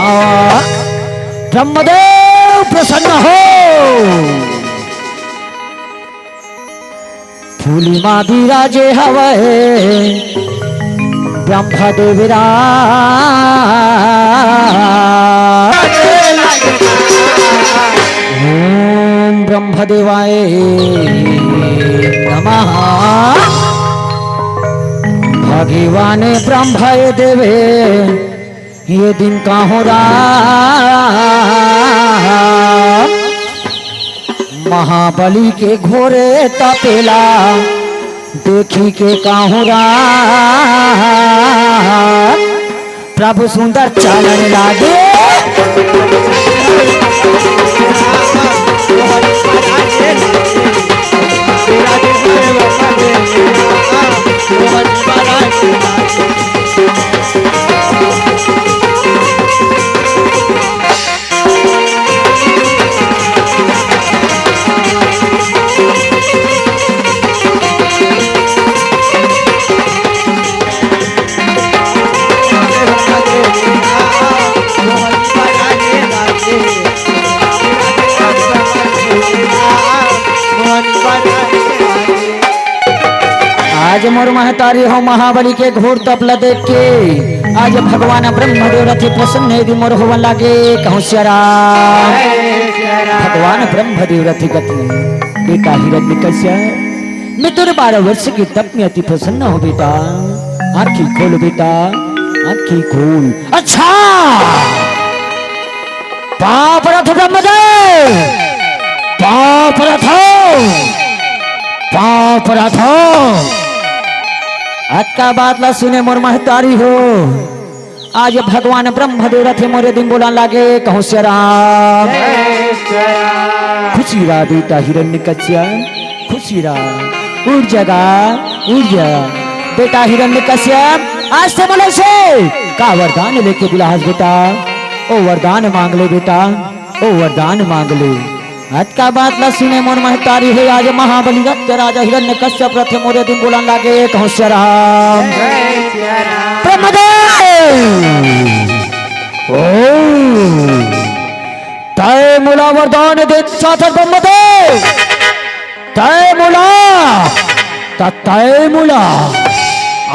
ब्रह्मदेव प्रसन्न हो। फूली मा बिराजे हवय ब्रह्मदेव राज। ओम ब्रह्मदेवाय नमः। भगवान ब्रह्मदेव ये दिन कहूं राम, महाबली के घोर तपेला देखी के कहूं राम, प्रभु सुंदर चलन लागे। आज मोर महतारी हो महाबली के घोर तप ल देख के आज भगवान ब्रह्मदेव रथे प्रसन्न यदि मोर होवन लागे कहूं सिया राम। भगवान ब्रह्मदेव रथे कथे, बेटा हिरण्यकश्यप, मैं तोर बारह वर्ष के तप में अति प्रसन्न हो बेटा। आंखी खोल बेटा, आंखी खोल। अच्छा, पांव परत हो ब्रह्मदेव, पांव परत हो, पांव परत हो। अतका बात ला सुने मोर महतारी हो, आज भगवान ब्रह्मदेव रथे मोरे दिन बोलन लागे कहूं सिया राम। खुशी रहा बेटा हिरण्यकश्यप, खुशी रहा। उठ जा गा, उठ जा। बेटा हिरण्यकश्यप, आज ते मोला से का वरदान लेके बुलाहस बेटा? ओ वरदान मांग ले बेटा, ओ वरदान मांग ले। अतका बात ला सुने मोर महतारी हे, आज महाबली रथ राजा हिरण्यकश्यप रथे मोरे दिन बोलन लागे कहूं सिया राम। ब्रह्मदेव। ओ, तय मोला वरदान दे चाहत ब्रह्मदेव। तय मोला, त तय मोला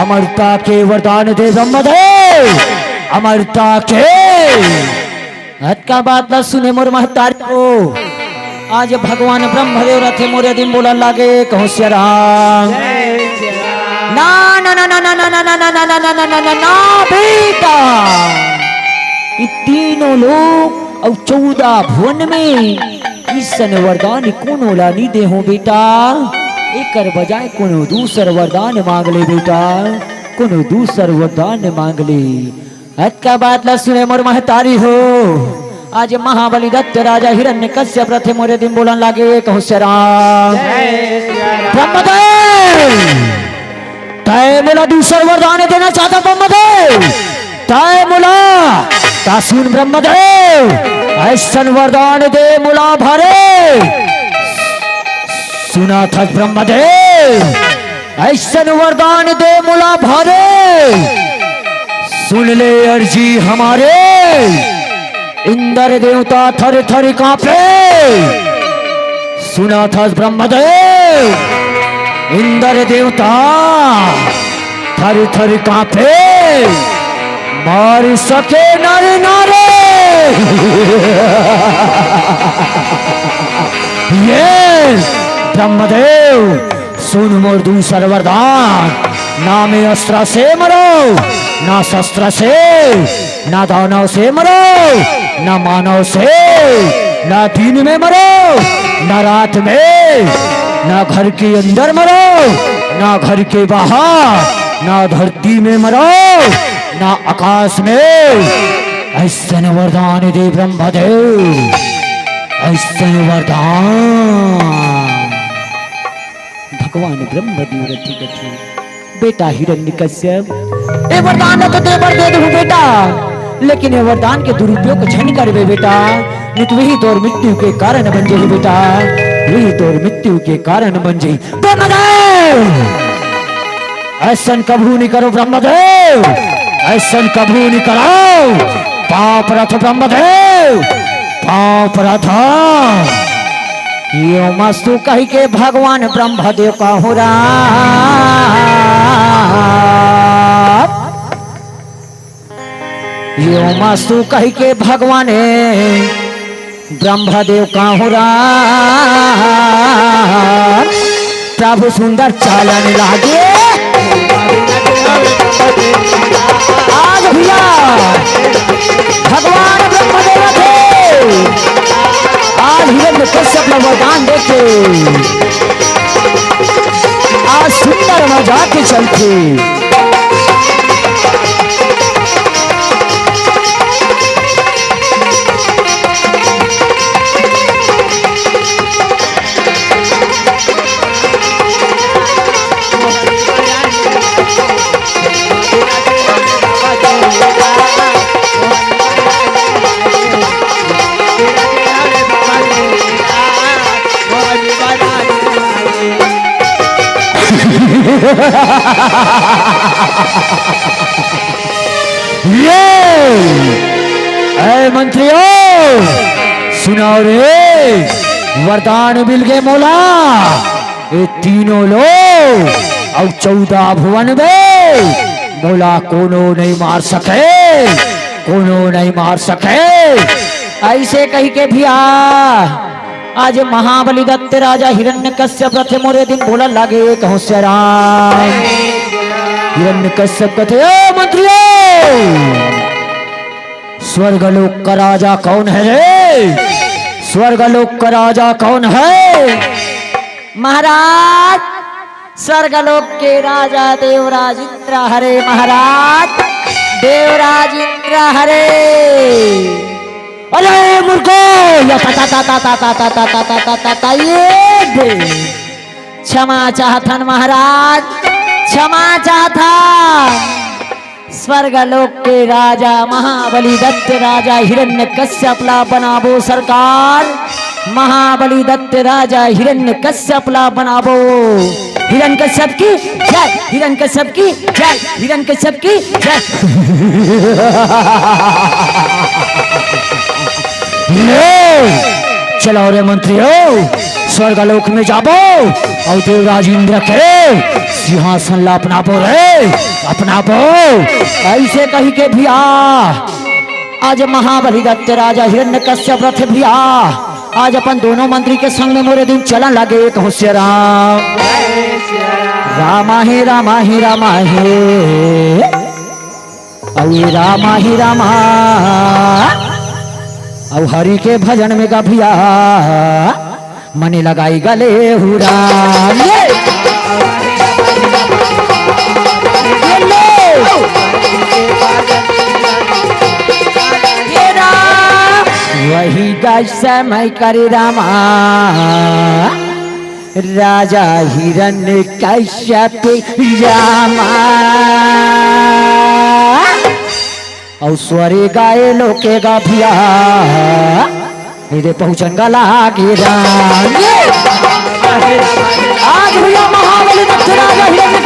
अमरता के वरदान दे ब्रह्मदेव, अमरता के। अतका बात ला सुने मोर महतारी हो, आज भगवान ब्रह्मदेव रथे मोरे दिन बोलन लागे कहूं सिया राम। ना, ना, ना, ना, बेटा, ये तीनों लोक अउ चौदह भुवन में अइसन वरदान कोनो ला नी देहूं बेटा। एकर बजाय कोनो दूसर वरदान मांग ले बेटा, कोनो दूसर वरदान मांग ले। अतका बात ला सुने मोर महतारी हो, आज महाबली दत्त राजा हिरण्यकश्यप रथे मोरे दिन बोलन लागे कहूं सिया राम। ब्रह्मदेव, तय मोला दूसर वरदान देना चाहत ब्रह्मदेव। तय मोला, ता सुन ब्रह्मदेव, अइसन वरदान दे मोला भारे। सुनत हस ब्रह्मदेव, अइसन वरदान दे मोला भारे, सुन ले अर्जी हमारे। इंद्र देवता थर थर कांपे, सुनत हस ब्रह्मदेव। इंद्र देवता थर थर कांपे, मार सके नर नारी। ये ब्रह्मदेव, सुन मोर दूसर वरदान, ना मैं अस्त्र से मरव, ना शस्त्र से, ना दानव से मरव, ना मानव से, ना दिन में मरव, ना रात में, ना घर के अंदर मरव, ना घर के बाहर, ना धरती में मरव, ना आकाश में। अइसन वरदान दे ब्रह्मदेव, अइसन वरदान। भगवान ब्रह्मदेव रथी कथे, "बेटा हिरण्यकश्यप, ए वरदान ल तो तैं बर दे देहूं बेटा, लेकिन ए वरदान के दुरुपयोग झन करबे बेटा, नहीं तो वही तोर मृत्यु के कारण बन जाही बेटा, वही तोर मृत्यु के कारण बन जाही।" ब्रह्मदेव, अइसन कभू नहीं करो ब्रह्मदेव, अइसन कभू नहीं करो। पांव परत हंव ब्रह्मदेव, पांव परत हंव। यो मस्तु कहिके भगवान ब्रह्मदेव कहूं राम, यो मस्तु कहिके भगवान ब्रह्मदेव कहूं राम। प्रभु सुंदर चालन लागे। आज भैया भगवान ब्रह्मदेव थे, आज हिरण्यकश्यप ला वरदान देके आज सुंदर मजाक चलथे। ये, ए मंत्रियों, सुनव रे, वरदान मिल गे मोला, ए तीनों लोक अउ चौदह भुवन में मोला कोनो नहीं मार सके, कोनो नहीं मार सके। अइसे कहिके भैया आज महाबली दत्त राजा हिरण्यकश्यप रथे मोर ए दिन बोला लागे कहूं श्याम। हिरण्यकश्यप कथे, "ओ मंत्रियों, स्वर्गलोक का राजा कौन है रे? स्वर्गलोक का राजा कौन है?" महाराज, स्वर्गलोक के राजा देवराज इंद्र हरे महाराज, देवराज इंद्र हरे। अरे मूर्खो, या ता ता ता ता ता ता ता ता ता ता ता ता ये दे। क्षमा चाहथन महाराज, क्षमा चाहथन। स्वर्गलोक के राजा महाबली दत्त राजा हिरण्यकश्यप ला बनाबो सरकार, महाबली दत्त राजा हिरण्यकश्यप ला बनाबो। हिरण्यकश्यप की जय, हिरण्यकश्यप की जय, हिरण्यकश्यप की जय। ले, चलो रे मंत्रियों, स्वर्गलोक में जाबो अउ देवराज इंद्र के सिंहासन ला अपनाबो रे, अपनाबो। अइसे कहिके भैया आज महाबली दत्त राजा हिरण्यकश्यप रथे भैया, आज अपन दोनों मंत्री के संग में मोर ए दिन चलन लागे कहूं श्याम। रामा हे, रामा हे, रामा हे। अउ ये रामा ही रामा, अउ हरि के भजन में गा भैया, मने लगाई गले हुरा। ये! ये ले! ये राम! वही गा समय करे रामा। राजा हिरण्यकश्यप रामा। अउ स्वर्ग आए लोके गा भैया, मेरे पहुंचन गा लागे राम। आज भैया महाबली दत्त राजा हिरण्य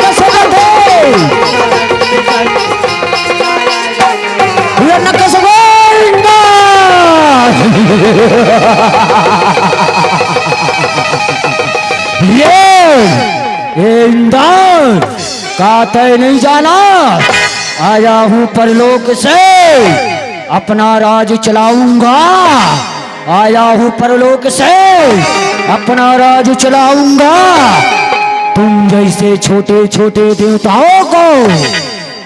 का तय नहीं जाना, आया हूँ परलोक से, अपना राज चलाऊंगा। आया हूँ परलोक से, अपना राज चलाऊंगा। तुम जैसे छोटे छोटे देवताओं को,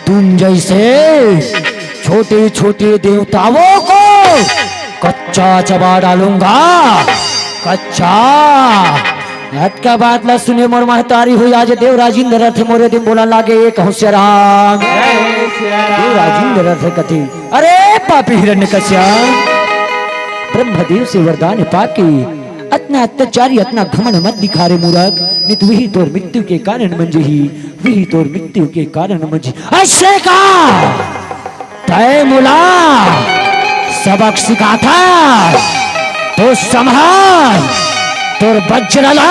तुम जैसे छोटे छोटे देवताओं को कच्चा चबा डालूंगा, कच्चा। अतका बात ला सुने मोर महतारी हो, आज देवराज इंद्र रथे मोरे दिन बोला लागे, एक होशियाराम। देवराज इंद्र रथे कथे, अरे पापी हिरण्यकश्यप, ब्रह्मदेव से वरदान पाके अतना अत्याचारी, अतना घमंड मत दिखा रे मूरख, नहीं तो वही तोर मृत्यु के कारण मंजही, वही तोर मृत्यु के कारण मंजही। अइसे का तय मोला सबक सिखाथा, तो संभाल तोर वज्र ला,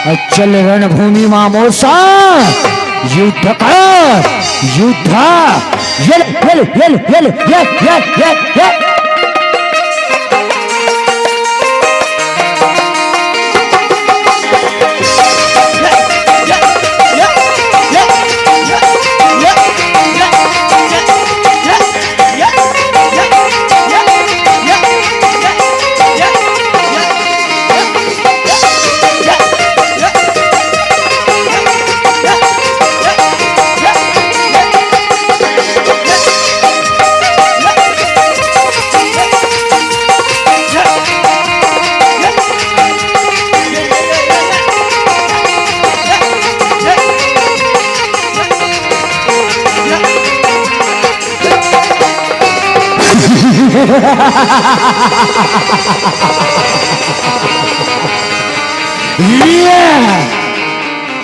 अउ चल रणभूमि मा मोर सा युद्ध कर, युद्ध। ये ले, ये ले, ये ले, ये ले, ये, ये, ये, ये।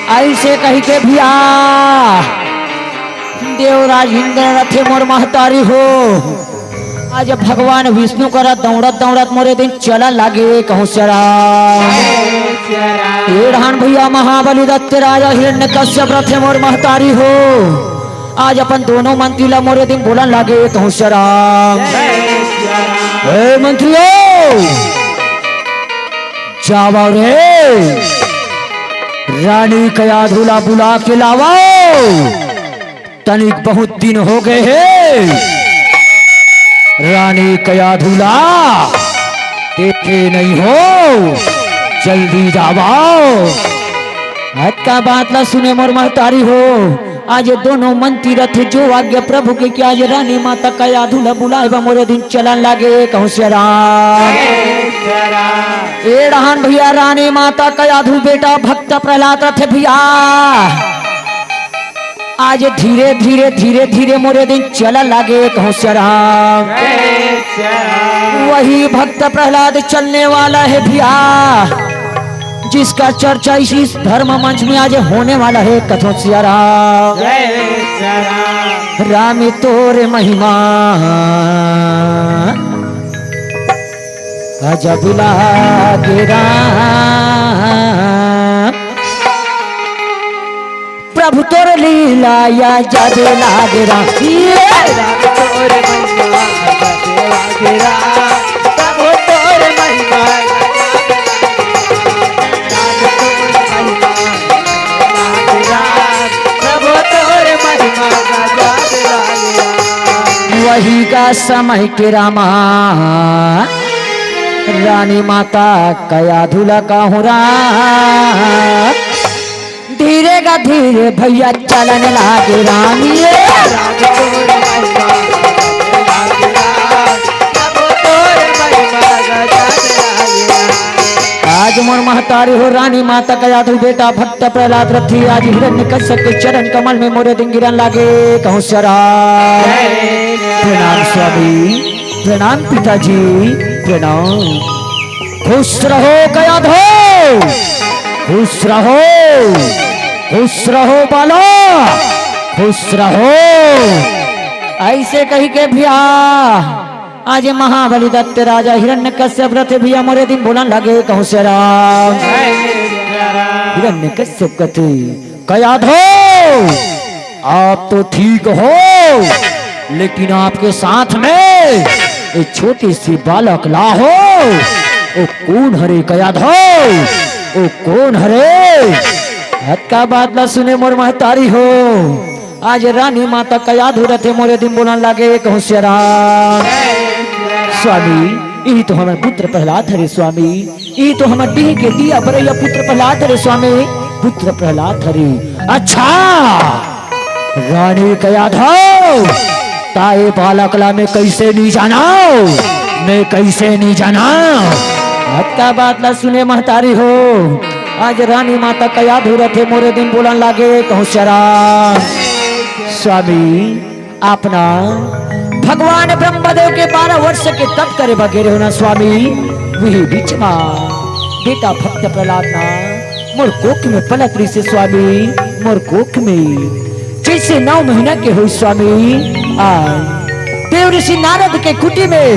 अइसे कहिके भैया देवराज इंद्र रथे मोर महतारी हो। आज भगवान विष्णु करा दौड़त दौड़त मोरे दिन चला लागे कहूँ सरा। ए रहन भैया महाबली दत्त राजा हिरण्यकश्यप रथे मोर महतारी हो। आज अपन दोनों मंत्री ला मोरे दिन बोलन लागे कहूँ सरा। ए मंत्रियों, जावव रे, रानी कयाधू ला बुला के लावव। तनिक बहुत दिन हो गए हे रानी कयाधू ला देखे नहीं हो, जल्दी जावव। अतका बात ला सुने मोर महतारी हो, आज दोनों मंत्री रथे जो आज्ञा प्रभु के कि आज रानी माता कयाधू ला बुलाए बा मोरे दिन चलन लागे कहूँ सरा। ए रहन भैया रानी माता कयाधू बेटा भक्त प्रहलाद रथे भैया। आज धीरे धीरे धीरे धीरे मोरे दिन चला लागे कहूँ सरा। वही भक्त प्रहलाद चलने वाला है भैया, जिसका चर्चा इस, इस धर्म मंच में आज होने वाला है कथों सरा। राम तोर महिमा अजब लागे राम। प्रभु तोर लीला अजब लागे राम। ये राम तोर महिमा अजब लागे राम। प्रभु तोर महिमा अजब लागे राम। प्रभु तोर महिमा अजब लागे राम। वही का समय के रामा रानी माता कयाधू ला कहूँ राम। धीरे गा धीरे भैया चलन लागे रानी। आज मोर महतारी हो रानी माता कयाधू बेटा भक्त प्रहलाद रथी आज हिरण्यकश्यप के चरण कमल में मोरे दिन गिरन लागे कहूँ सरा। प्रणाम स्वामी, प्रणाम पिताजी, प्रणाम। खुश रहो कयाधू, खुश रहो, खुश रहो बाला, खुश रहो। अइसे कहिके भैया आज महाबली दत्त राजा हिरण्यकश्यप रथे भैया मोरे दिन बोलन लागे कहूँ सरा। हिरण्यकश्यप कथे कयाधू, आप तो ठीक हो, लेकिन आपके साथ में एक छोटे से बालक ला हो। ओ कौन हरे कयाधू, ओ कौन हरे? अतका बात ला सुने मोर महतारी हो, आज रानी माता का याद हो रथे, मोरे दिन बोलन लागे कहूँ सिया राम। स्वामी, इही तो हमर पुत्र प्रहलाद हरे स्वामी, इही तो हमर डीह के दिया बरइया पुत्र प्रहलाद हरे स्वामी, पुत्र प्रहलाद हरे। अच्छा, रानी का याद हो, ताए बालक ला मैं कैसे नहीं जाना, मैं कैसे नहीं जाना। अतका बात ला सुने महतारी हो, आज रानी माता का याद हो रथे, मोरे दिन बोलन लागे कहूँ सिया राम। स्वामी, अपना भगवान ब्रह्मदेव के बारह वर्ष के तप करे बगेरे हो ना स्वामी, वही बीच मा बेटा भक्त प्रहलाद ना मोर कोख में पलक रहिसे स्वामी, मोर कोख में जैसे नौ महीना के होई स्वामी। आ देव ऋषि नारद के कुटी में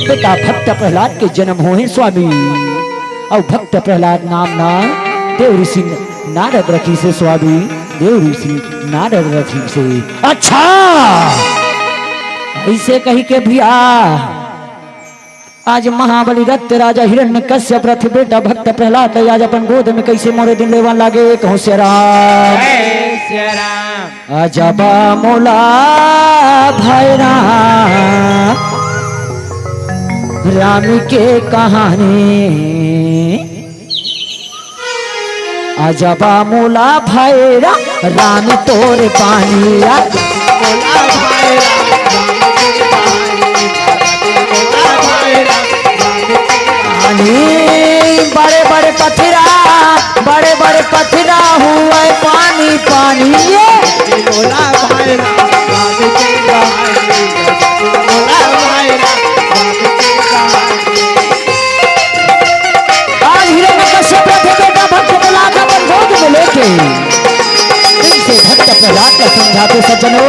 बेटा भक्त प्रहलाद के जन्म होहे स्वामी। अउ भक्त प्रहलाद नाम ना देव ऋषि नारद रखिसे स्वामी, देव ऋषि नारद रखिसे। अच्छा, ऐसे कही के भैया, आज महाबली दत्त राजा हिरण्यकश्यप रथ बेटा भक्त प्रहलाद ल आज अपन गोद में कैसे मोरे दिन लेवन लागे कहूँ सिया राम। अजबा मोला भैरा राम के कहानी। अजबा मोला भैरा राम तोर पानी। पानी, बड़े बड़े पथरा, बड़े बड़े पथरा हुए पानी पानी। ये आज हिरण्यकश्यप रथ बेटा भक्त प्रहलाद अपन गोद में लेके कैसे भक्त प्रहलाद का समझाते सज्जनों।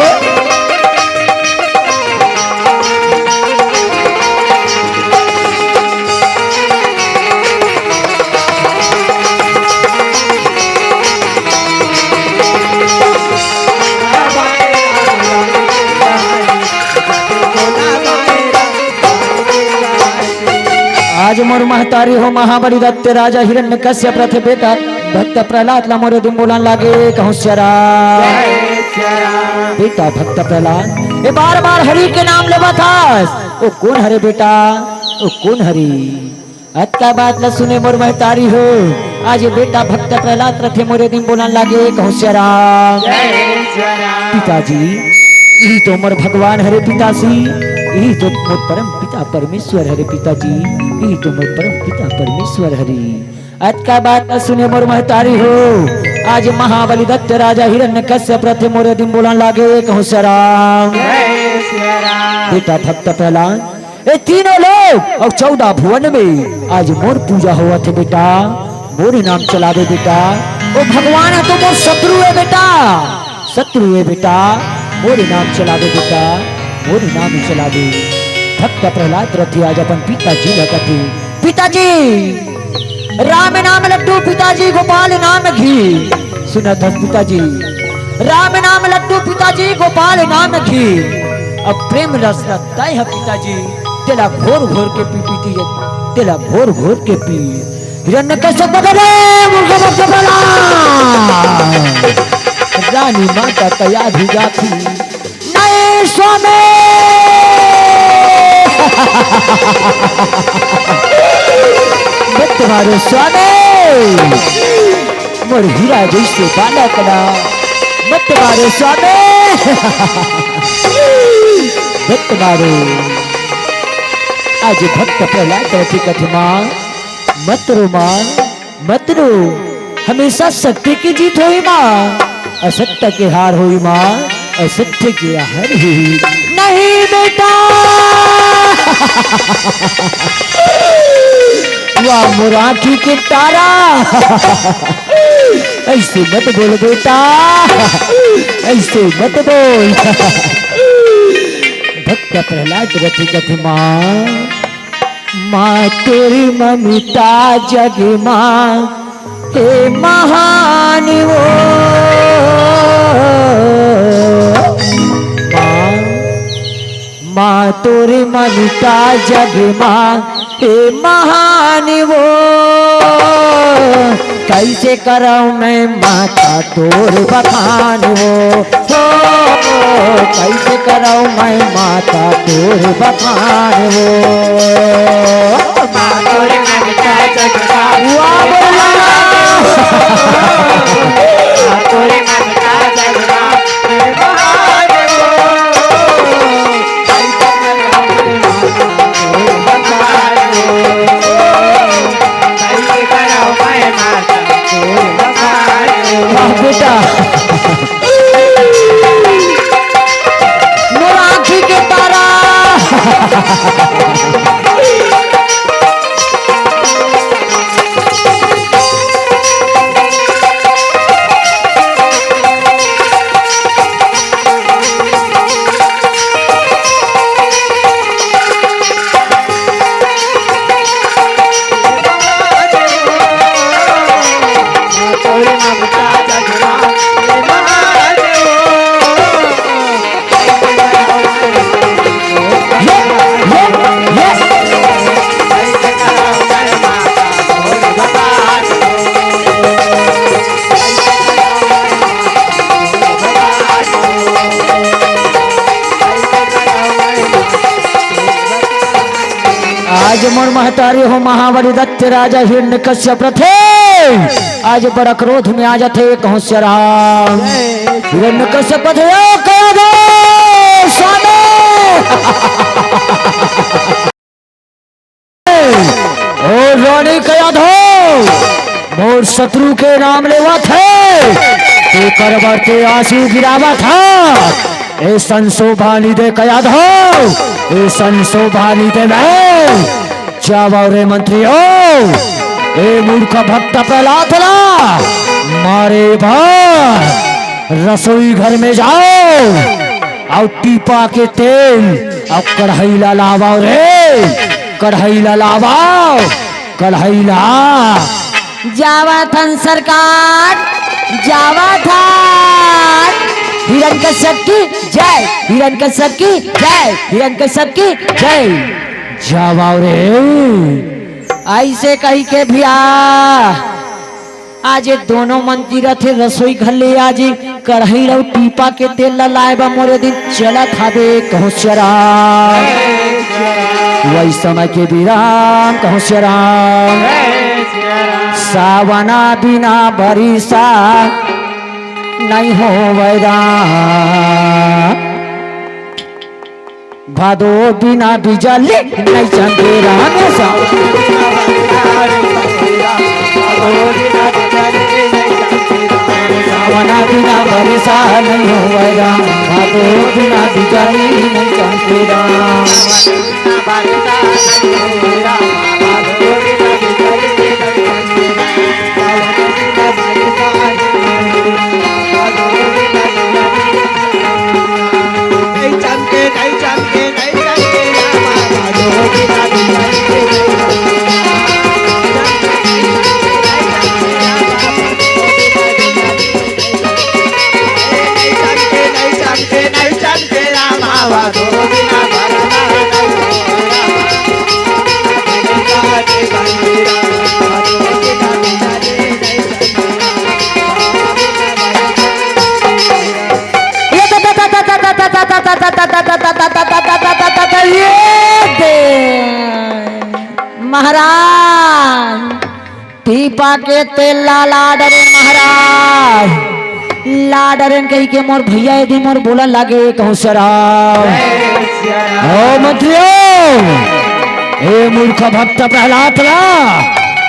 आज मोर महतारी हो महाबली दत्त राजा हिरण्यकश्यप रथ बेटा भक्त प्रहलाद ला मोरे दिन बोलन लागे कहूँ सिया राम। बेटा भक्त प्रहलाद, ये बार बार हरि के नाम लेवत हस, वो कोन हरे बेटा, वो कोन हरे? अतका बात ला सुने मोर महतारी हो, आज ये बेटा भक्त प्रहलाद रथे मोरे दिन बोलन लागे कहूँ सिया राम। पिताजी, यही तो मोर भगवान हरे पिताजी, यही तो मोर परम पिता परमेश्वर हरे पिताजी, यही तो मोर परम पिता परमेश्वर हरे। अतका बात ला सुने मोर महतारी हो, आज महाबली दत्त राजा हिरण्यकश्यप रथे मोरे दिन बोलन लागे कहूँ सिया राम। बेटा भक्त प्रहलाद, ये तीनों लोक अउ चौदह भुवन में आज मोर पूजा होवत हे बेटा, मोरे नाम चलावे बेटा। वो भगवान ह तो मोर शत्रु हे बेटा, शत्रु हे बेटा, मोरे नाम चलावे बेटा, मोरे नाम चलावे। भक्त प्रहलाद रथे आज अपन पिताजी ला कथे, पिताजी, राम नाम लड्डू पिताजी, गोपाल नाम घी। सुनत हस पिताजी, राम नाम लड्डू पिताजी, गोपाल नाम घी। अब प्रेम रस रस तय ह पिताजी, तेला घोर घोर के पी पीती है, तेला घोर घोर के पी। हिरण्यकश्यप बगले मुर्गा बच्चा बला। रानी माता तैयार हो जाती। नहीं स्वामी। मत मारो स्वामी। मोर हीरा जैसे बालक ना। मत मारो स्वामी। मत मारो। आज भक्त प्रहलाद रथे कथे माँ, मत रो माँ, मत रो, हमेशा सत्य की जीत होई माँ, असत्य के हार होई माँ, असत्य के हार होई। नहीं बेटा। वाह मोर आँखी के तारा। ऐसे मत बोल बेटा, ऐसे मत बोल। भक्त प्रहलाद रथे कथे माँ, माँ तोरी ममता जग माँ हे महान वो। माँ, माँ तोरी ममता जग माँ हे महान वो। कइसे करव मैं माता तोर बखान हो, हो, कइसे करव मैं माता तोर बखान हो। वाह, बोल वाह। वाह बेटा, मोर आँखी के तारा। आज मोर महतारी हो महाबली दत्त राजा हिरण्यकश्यप रथे। आज बड़ा क्रोध में आ जाथे, कहूँ सिया राम। हिरण्यकश्यप रथे, "ओ कया धव, स्वामी।" ओ रानी कया धव, मोर शत्रु के नाम लेवत हे, तेकर बर ते आंसू गिरावत हे। ए संशोभानी दे कया धव, ए संशोभानी दे मैं। जावव रे मंत्री हो, ए मूर्ख भक्त प्रहलाद ला मारे बर रसोई घर में जाव। अउ टीपा के तेल अउ कढ़ाई ला लावव रे, कढ़ाई ला लावव, कढ़ाई ला। जावत हन सरकार, जावत हन। हिरण्यकश्यप की जय, हिरण्यकश्यप की जय, हिरण्यकश्यप की जय। जावव रे। अइसे कहिके भइया आज ये दोनों मंत्री रथे रसोई घर ले, आज कढ़ाई अउ टीपा के तेल ला लाए बर मोरे दिन चलत हावे, कहूँ सिया राम। वही समय के विराम, कहूँ सिया राम। सावना बिना बरिसा नइ होवय राम। भादो बिना बिजली नइ चमके राम। सावना बिना बरसा नइ होवय राम, भादो बिना बिजली नइ चमके राम। ये दे। महाराज, पीपा के तेल ला ला डरेन महाराज, ला डरेन कहिके मोर भइया एदे मोर बोलन लागे कहूँ सिया राम। ओ मंत्रियो, ए मूर्ख भक्त प्रहलाद ला,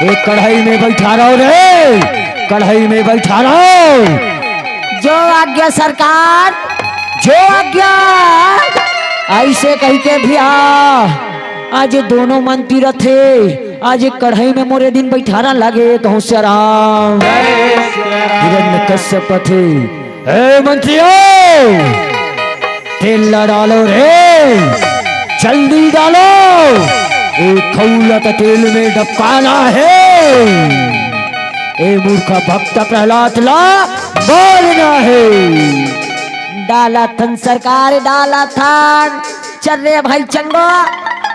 ए कढ़ाई में बइठा रहो रे, कढ़ाई में बइठा रहो। जो आज्ञा सरकार, जो आज्ञा। अइसे कहिके भइया आज दोनों मंत्री रथे, आज कढ़ाई में मोरे दिन बइठारा लागे कहूँ सिया राम। हिरण्यकश्यप थे, ए मंत्रियो, तेल ला डालो रे, जल्दी डालो, ए खउलत तेल में डबकाना हे, ए मूर्ख भक्त प्रहलाद ला मारना हे। डालत हन सरकार, डालत हन। चल रे भाई चंगो,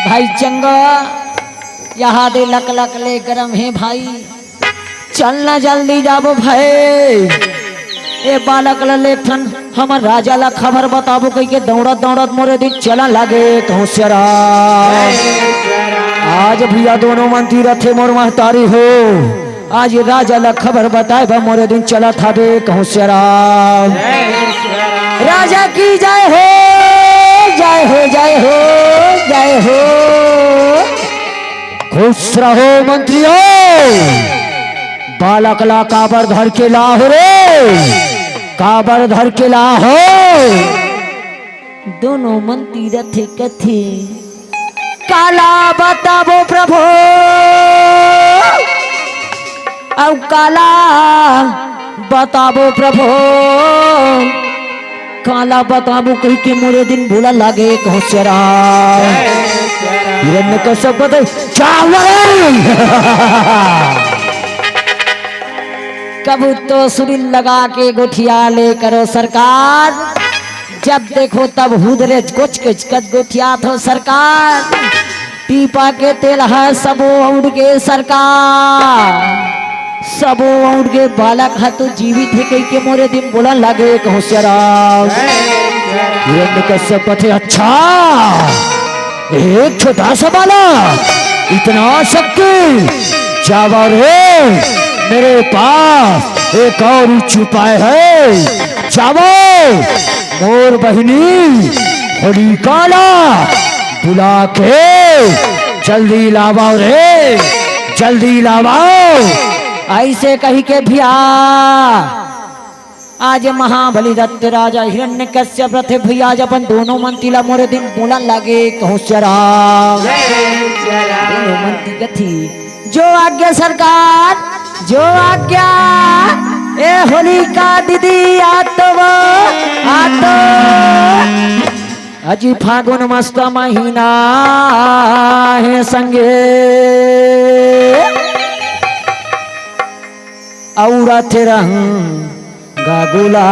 भाई चंगा, यहाँ दे लक लक ले गरम हे भाई। चल ना जल्दी जाबो भाई। ए बालक ल लेथन, हमर राजा ल खबर बताबो कहिके दौड़त दौड़त मोरे दिन चला लागे कहूँ सेरा। आज भैया दोनों मंत्री रथे मोर महतारी हो। आज राजा ल खबर बताए बर मोरे दिन चलत हावे कहूँ सेरा। राजा की जय हो, जय हो, जय हो, जय हो। खुश रहो मंत्रियों। बालक ला काबर धर के ला हो रे, काबर धर के ला हो। दोनों मंत्री रथे कथे, काला बताबो प्रभु, अउ काला बताबो प्रभु, काला बताबो कहिके मोरे दिन भूला लागे कहूँ सेरा। हिरण्यकश्यप दे चावल। कभू तो सुरी लगा के गोठिया ले करो सरकार, जब देखो तब हुदरे कोच कोच कत गोठियात हो सरकार। पीपा के तेल ह सबो अउर गे सरकार, सबो अउर गे बालक ह तो जीवित हे कहिके मोरे दिन बोलन लागे कहूँ सेरा। हिरण्यकश्यप कथे, अच्छा, एक छोटा सा बालक, इतना शक्ति, जावा रे, मेरे पास एक और उपाय है। जावो, मोर बहिनी होलिका ला बुला के जल्दी लावो रे, जल्दी लावो। ऐसे कही के भैया, आज महाबली दत्त राजा हिरण्यकश्यप रथे भैया, आज अपन दोनों मंत्री ला मोरे दिन बोलन लागे कहूँ सेरा। दोनों मंत्री कथी, जो आज्ञा सरकार, जो आज्ञा। ए होलिका दीदी, आ तो वो, आ तो। अजी फागुन मस्त महीना हे संगे, अउ रथे रंग गुलाल।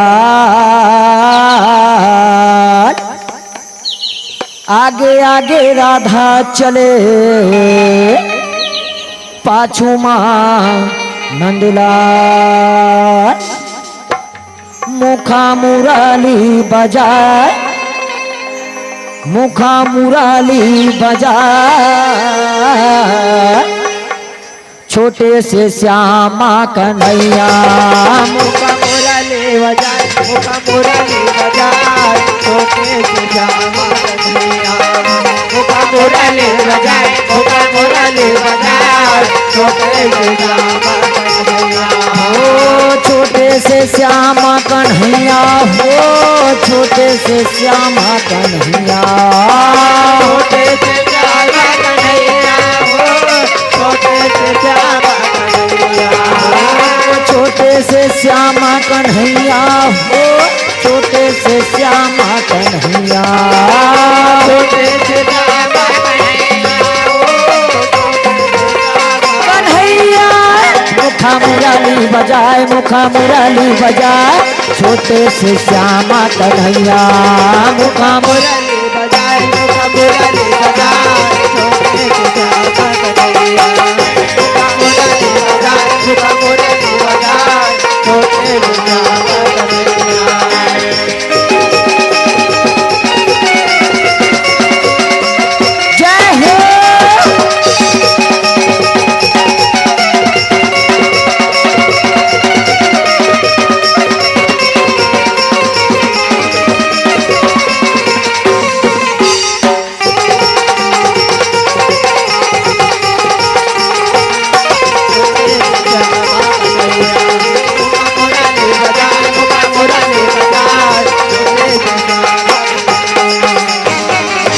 आगे आगे राधा चले, पाछू मा नंदलाल। मुखा मुरली बजाए, मुखा मुरली बजाए। छोटे से श्यामा कन्हैया। मुखा मुरली बजाए, मुखा मुरली बजाए, छोटे से श्यामा कन्हैया। श्यामा कन्हैया हो, छोटे से श्यामा कन्हैया। छोटे से श्यामा कन्हैया हो, छोटे से श्यामा कन्हैया। छोटे से श्यामा कन्हैया हो, छोटे से श्यामा कन्हैया। छोटे से श्यामा कन्हैया हो, छोटे से श्यामा कन्हैया। मुखा मुरली बजाए, मुखा मुरली बजाए, छोटे से श्यामा कन्हैया। मुखा मुरली बजाए, मुखा मुरली बजाए, छोटे से श्यामा कन्हैया। मुखा मुरली बजाए, मुखा मुरली बजाए, छोटे से श्यामा कन्हैया। जय हो।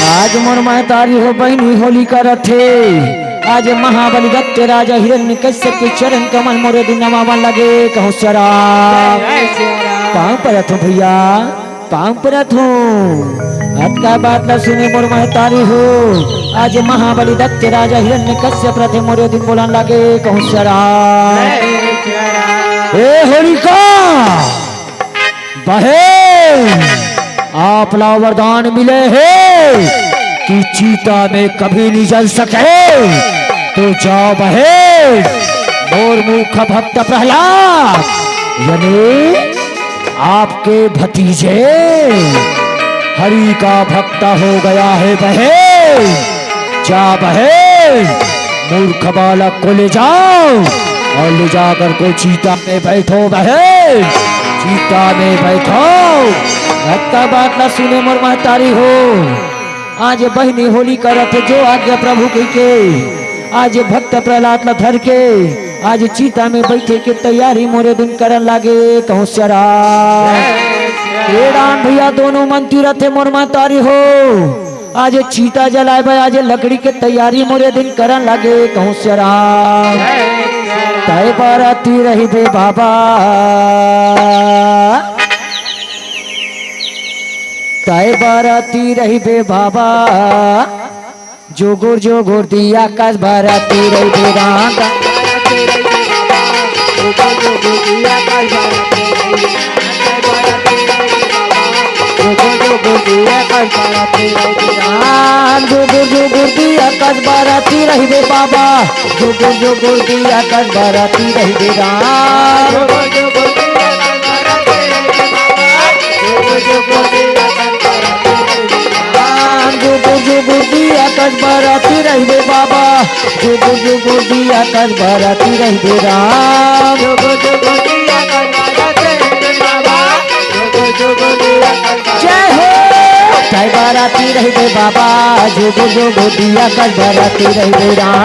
आज मोर महतारी हो बहिनी होली करत हे। आज महाबली दत्त राजा हिरण्यकश्यप के चरण कमल मोरे दिन नवावन लगे, कहूँ सराम। पाँव परत हूँ भैया, पाँव परत हूँ। अतका बात ला सुने मोर महतारी हो। आज महाबली दत्त राजा हिरण्यकश्यप रथे मोरे दिन बोलन लगे, कहूँ सराम। ए होलिका, बहिन, आप ला वरदान मिले हे कि चिता में कभी नहीं जल सके। तो जाव बहिन, मोर मुख भक्त प्रहलाद, यानी आपके भतीजे हरि का भक्त हो गया है बहिन। जा बहिन, मूर्ख बालक को ले जाओ और ले जाकर को चिता में बैठो बहिन, चिता में बैठो। अतका बात ला सुने मोर महतारी हो। आज बहिनी होली करत हे जो आज्ञा प्रभु कहिके, आज भक्त प्रहलाद ला धर के, आज चिता में बैठे के तैयारी मोरे दिन करन लागे, कहूँ सराम। ए राम भैया, दोनों मन तीरथ हे मोर महतारी हो। आज चिता जलाए बर, आज लकड़ी के तैयारी मोरे दिन करन लागे, कहूँ सराम। तय बरती रहिबे बाबा, तय बरती रहिबे बाबा, जुगुर जुगुर दिया कस बरती रहिबे राम। जुगुर जुगुर दिया कस बरती रहिबे बाबा, जुगुर जुगुर दिया कस बरती रहिबे राम। राम जुगुर जुगुर दिया कस बरती रहिबे बाबा, जुगुर जुगुर दिया कस बरती रहिबे राम। जय हो। तय बरती रहिबे बाबा, जुगुर जुगुर दिया कस बरती रहिबे राम।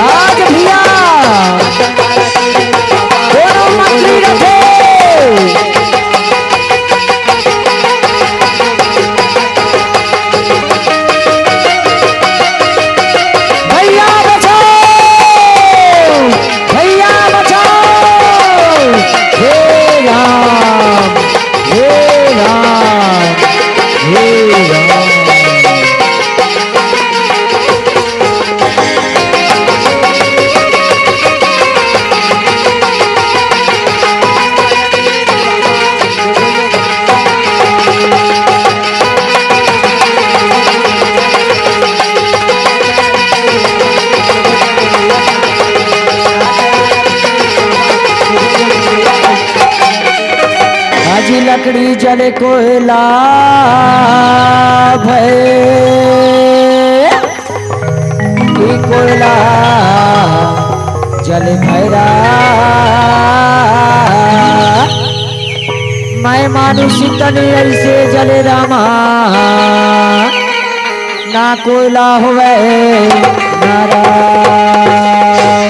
आज भैया, दोनों मंत्री रथे। भैया बचाओ, भैया बचाओ। हे राम, हे राम, हे राम। आज लकड़ी जले कोयला भय, ई कोयला जले भैरा। मैं मानुष तन ऐसे जले रामा, ना कोयला होवे ना राम।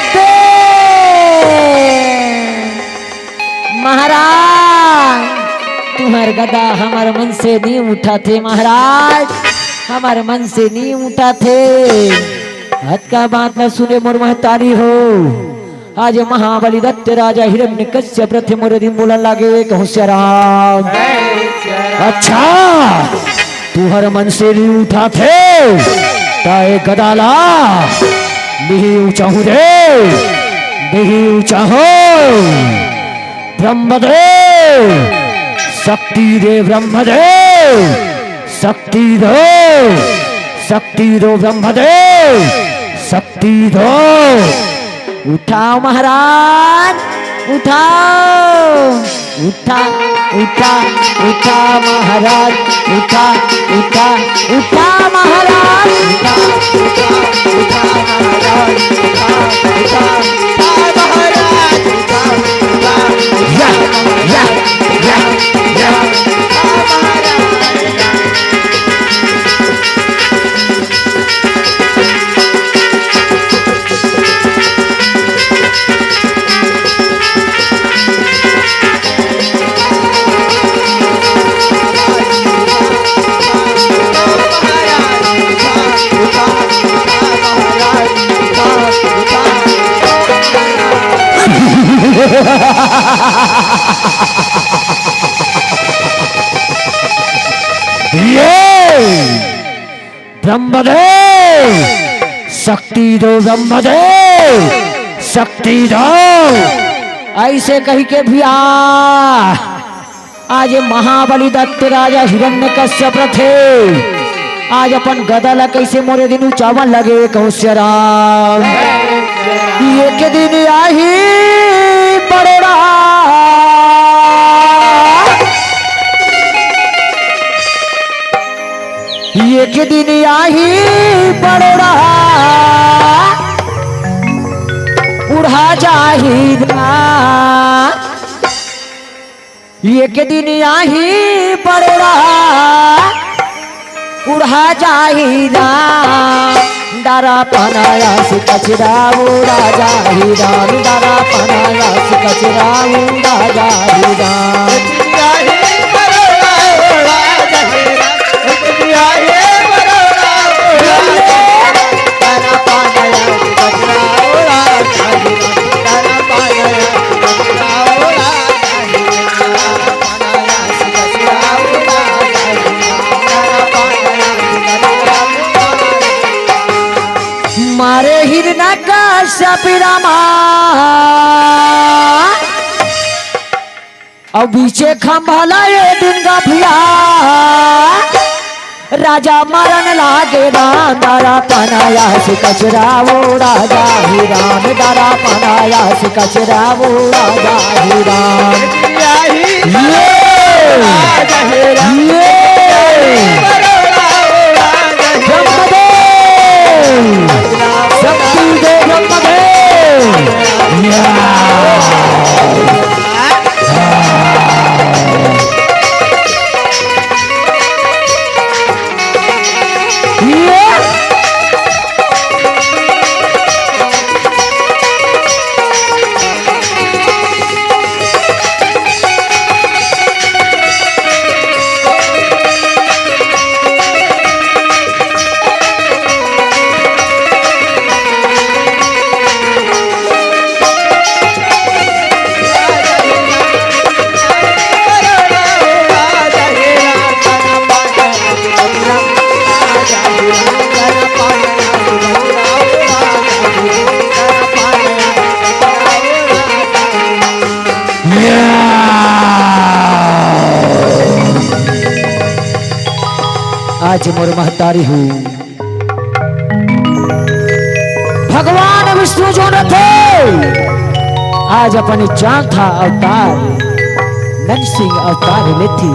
दे। महाराज, तुंहर गदा हमर मन से नी उठाथे महाराज, हमर मन से नी उठाथे। अतका बात न सुने मोर महतारी हो, आज महाबली दत्त राजा हिरण्यकश्यप रथे मोर दिन बोलन लागे, कहूं सियाराम। अच्छा, तुंहर मन से नी उठाथे, त ए गदा ला मिही ऊंचा हो रे, मिही ऊंचा हो। ब्रह्मदेव, शक्ति दे ब्रह्मदेव, शक्ति दो, शक्ति दो ब्रह्मदेव, शक्ति दो। उठाओ महाराज, उठाओ। उठा, उठा, उठा महाराज, उठा, उठा, उठा महाराज, उठा, उठा, उठा महाराज, उठा, उठा, उठा महाराज, उठा, उठा, उठा या, या, महाराज, या, उठा, या। उठा महाराज। ये ब्रह्मदेव, शक्ति दो ब्रह्मदेव, शक्ति दो। ऐसे कही के भैया आज महाबली दत्त राजा हिरण्यकश्यप रथे, आज अपन गदा ला कइसे मोरे दिन उचावन लगे कहूँ सिया राम। एक दिन आही बड़े राम, एक दिन आही बड़े राम, उड़ा जाही राम। एक दिन आही बड़े राम, उड़ा जाही राम। दरा पनाया से कचरा उड़ा जाही राम, दरा पनाया से कचरा उड़ा जाही राम। मारे हिरण्यकश्यप रामा, अउ बीचे खंभा ला ए दिन गफिया, राजा मरन लागे राम। दरा पनाया से कचरा उड़ा जाही राम, दरा पनाया से कचरा उड़ा जाही राम। ये, ये, ब्रह्मदेव, शक्ति दे ब्रह्मदेव। या। आज मोर महतारी हूँ भगवान विष्णु जो रथे, आज अपन चौथा अवतार नरसिंह अवतार लेथे।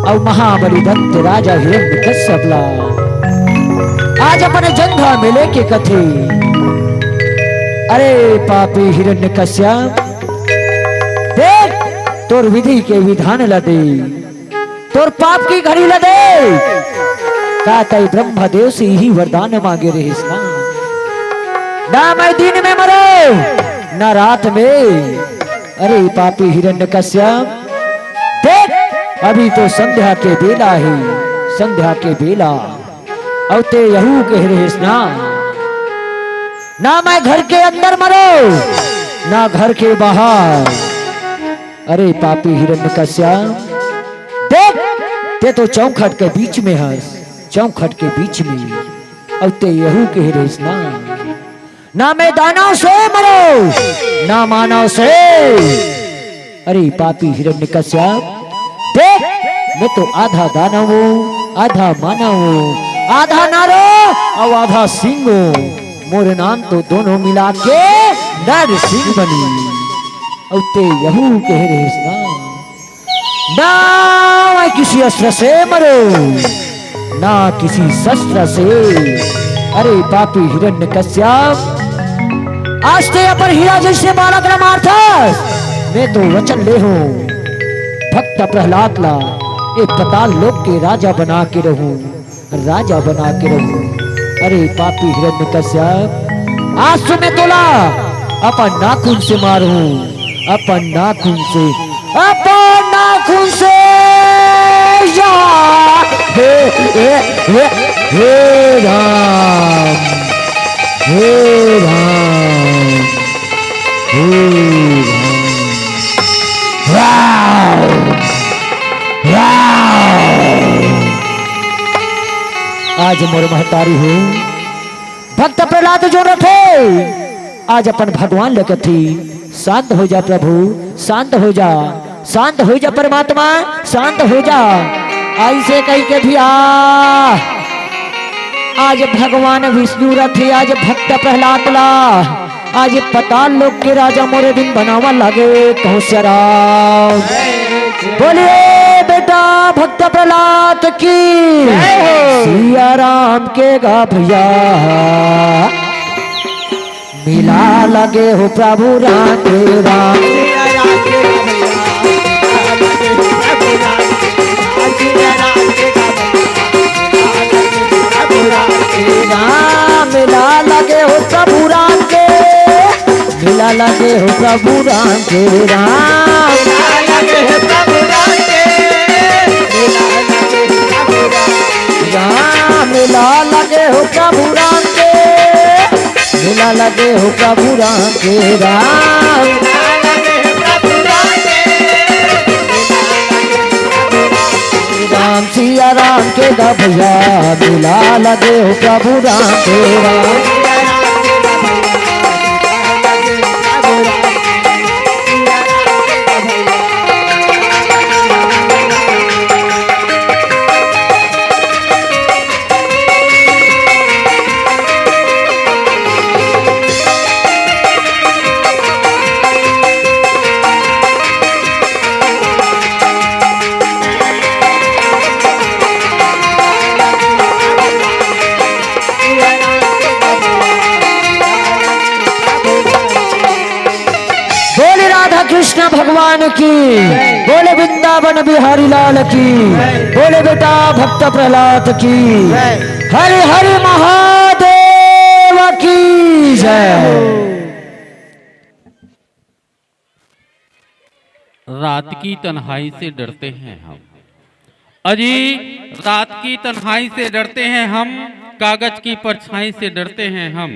अउ महाबली दंत राजा हिरण्यकश्यप ला आज अपन जंघा में लेके कथे, "अरे पापी हिरण्यकश्यप, देख तोर विधि के विधान ला दे, तोर पाप की घड़ी ला दे।" का तैं ब्रह्मदेव से इही वरदान मांगे रहेस ना? ना मैं दिन में मरो, ना रात में। अरे पापी हिरण्यकश्यप, देख, अभी तो संध्या के बेला हे, संध्या के बेला। अउ तैं यहू कहे रहेस ना, ना मैं घर के अंदर मरो, ना घर के बाहर। अरे पापी हिरण्यकश्यप, देख, तैं तो चौखट के बीच में हस, चौखट के बीच में। अउ तैं यहू कहे रहेस ना, ना मैं दानव से मरो, ना मानव से। अरे पापी हिरण्यकश्यप, देख, मैं तो आधा दानव हूँ, आधा मानव हूँ, आधा नर अउ आधा सिंह हूँ। मोर नाम तो दोनों मिला के नरसिंह बनी। अउ तैं यहू कहे रहेस ना, ना मैं किसी अस्त्र से मरो, ना किसी शस्त्र से। अरे पापी हिरण्यकश्यप, आज तैं अपन हीरा जइसे बालक ला मारथस, मैं तो वचन ले हूँ, भक्त प्रहलाद ला ए पाताल लोक के राजा बना के रहूँ। राजा बना के रहूं। अरे पापी हिरण्यकश्यप, आज तो मैं तोला अपन नाखून से मारूं, अपन नाखून से, अपन नाखून से। या हे, हे, हे, हे राम, हे राम, हे राम। वाह! वाह! आज मोर महतारी हो, भक्त प्रहलाद जो रथे, आज अपन भगवान ल कथे, शांत हो जा प्रभु, शांत हो जा, शांत हो जा परमात्मा, शांत हो जा। ऐसे कहि के भी आ, आज भगवान विष्णु रथे, आज भक्त प्रहलाद ला, आज पताल लोक के राजा मोरे बिन बनावा लागे कहूँ सिया राम। बोलिए बेटा भक्त प्रहलाद की। सिया राम के गा भैया। मिला लगे हो प्रभु राम के राम। राम मिला लगे हो प्रभु राम के। मिला लगे हो प्रभु राम के राम। राम मिला लगे हो प्रभु राम के। मिला लगे हो प्रभु राम के राम। राम सिया राम के गा भैया। मिला लगे हो प्रभु राम के राम। बोले राधा कृष्ण भगवान की। बोले वृंदावन बिहारी लाल की। बोले बेटा भक्त प्रहलाद की। हरि हरि महादेव की जय। रात की तन्हाई से डरते हैं हम। अजी, रात की तन्हाई से डरते हैं हम, कागज की परछाई से डरते हैं हम।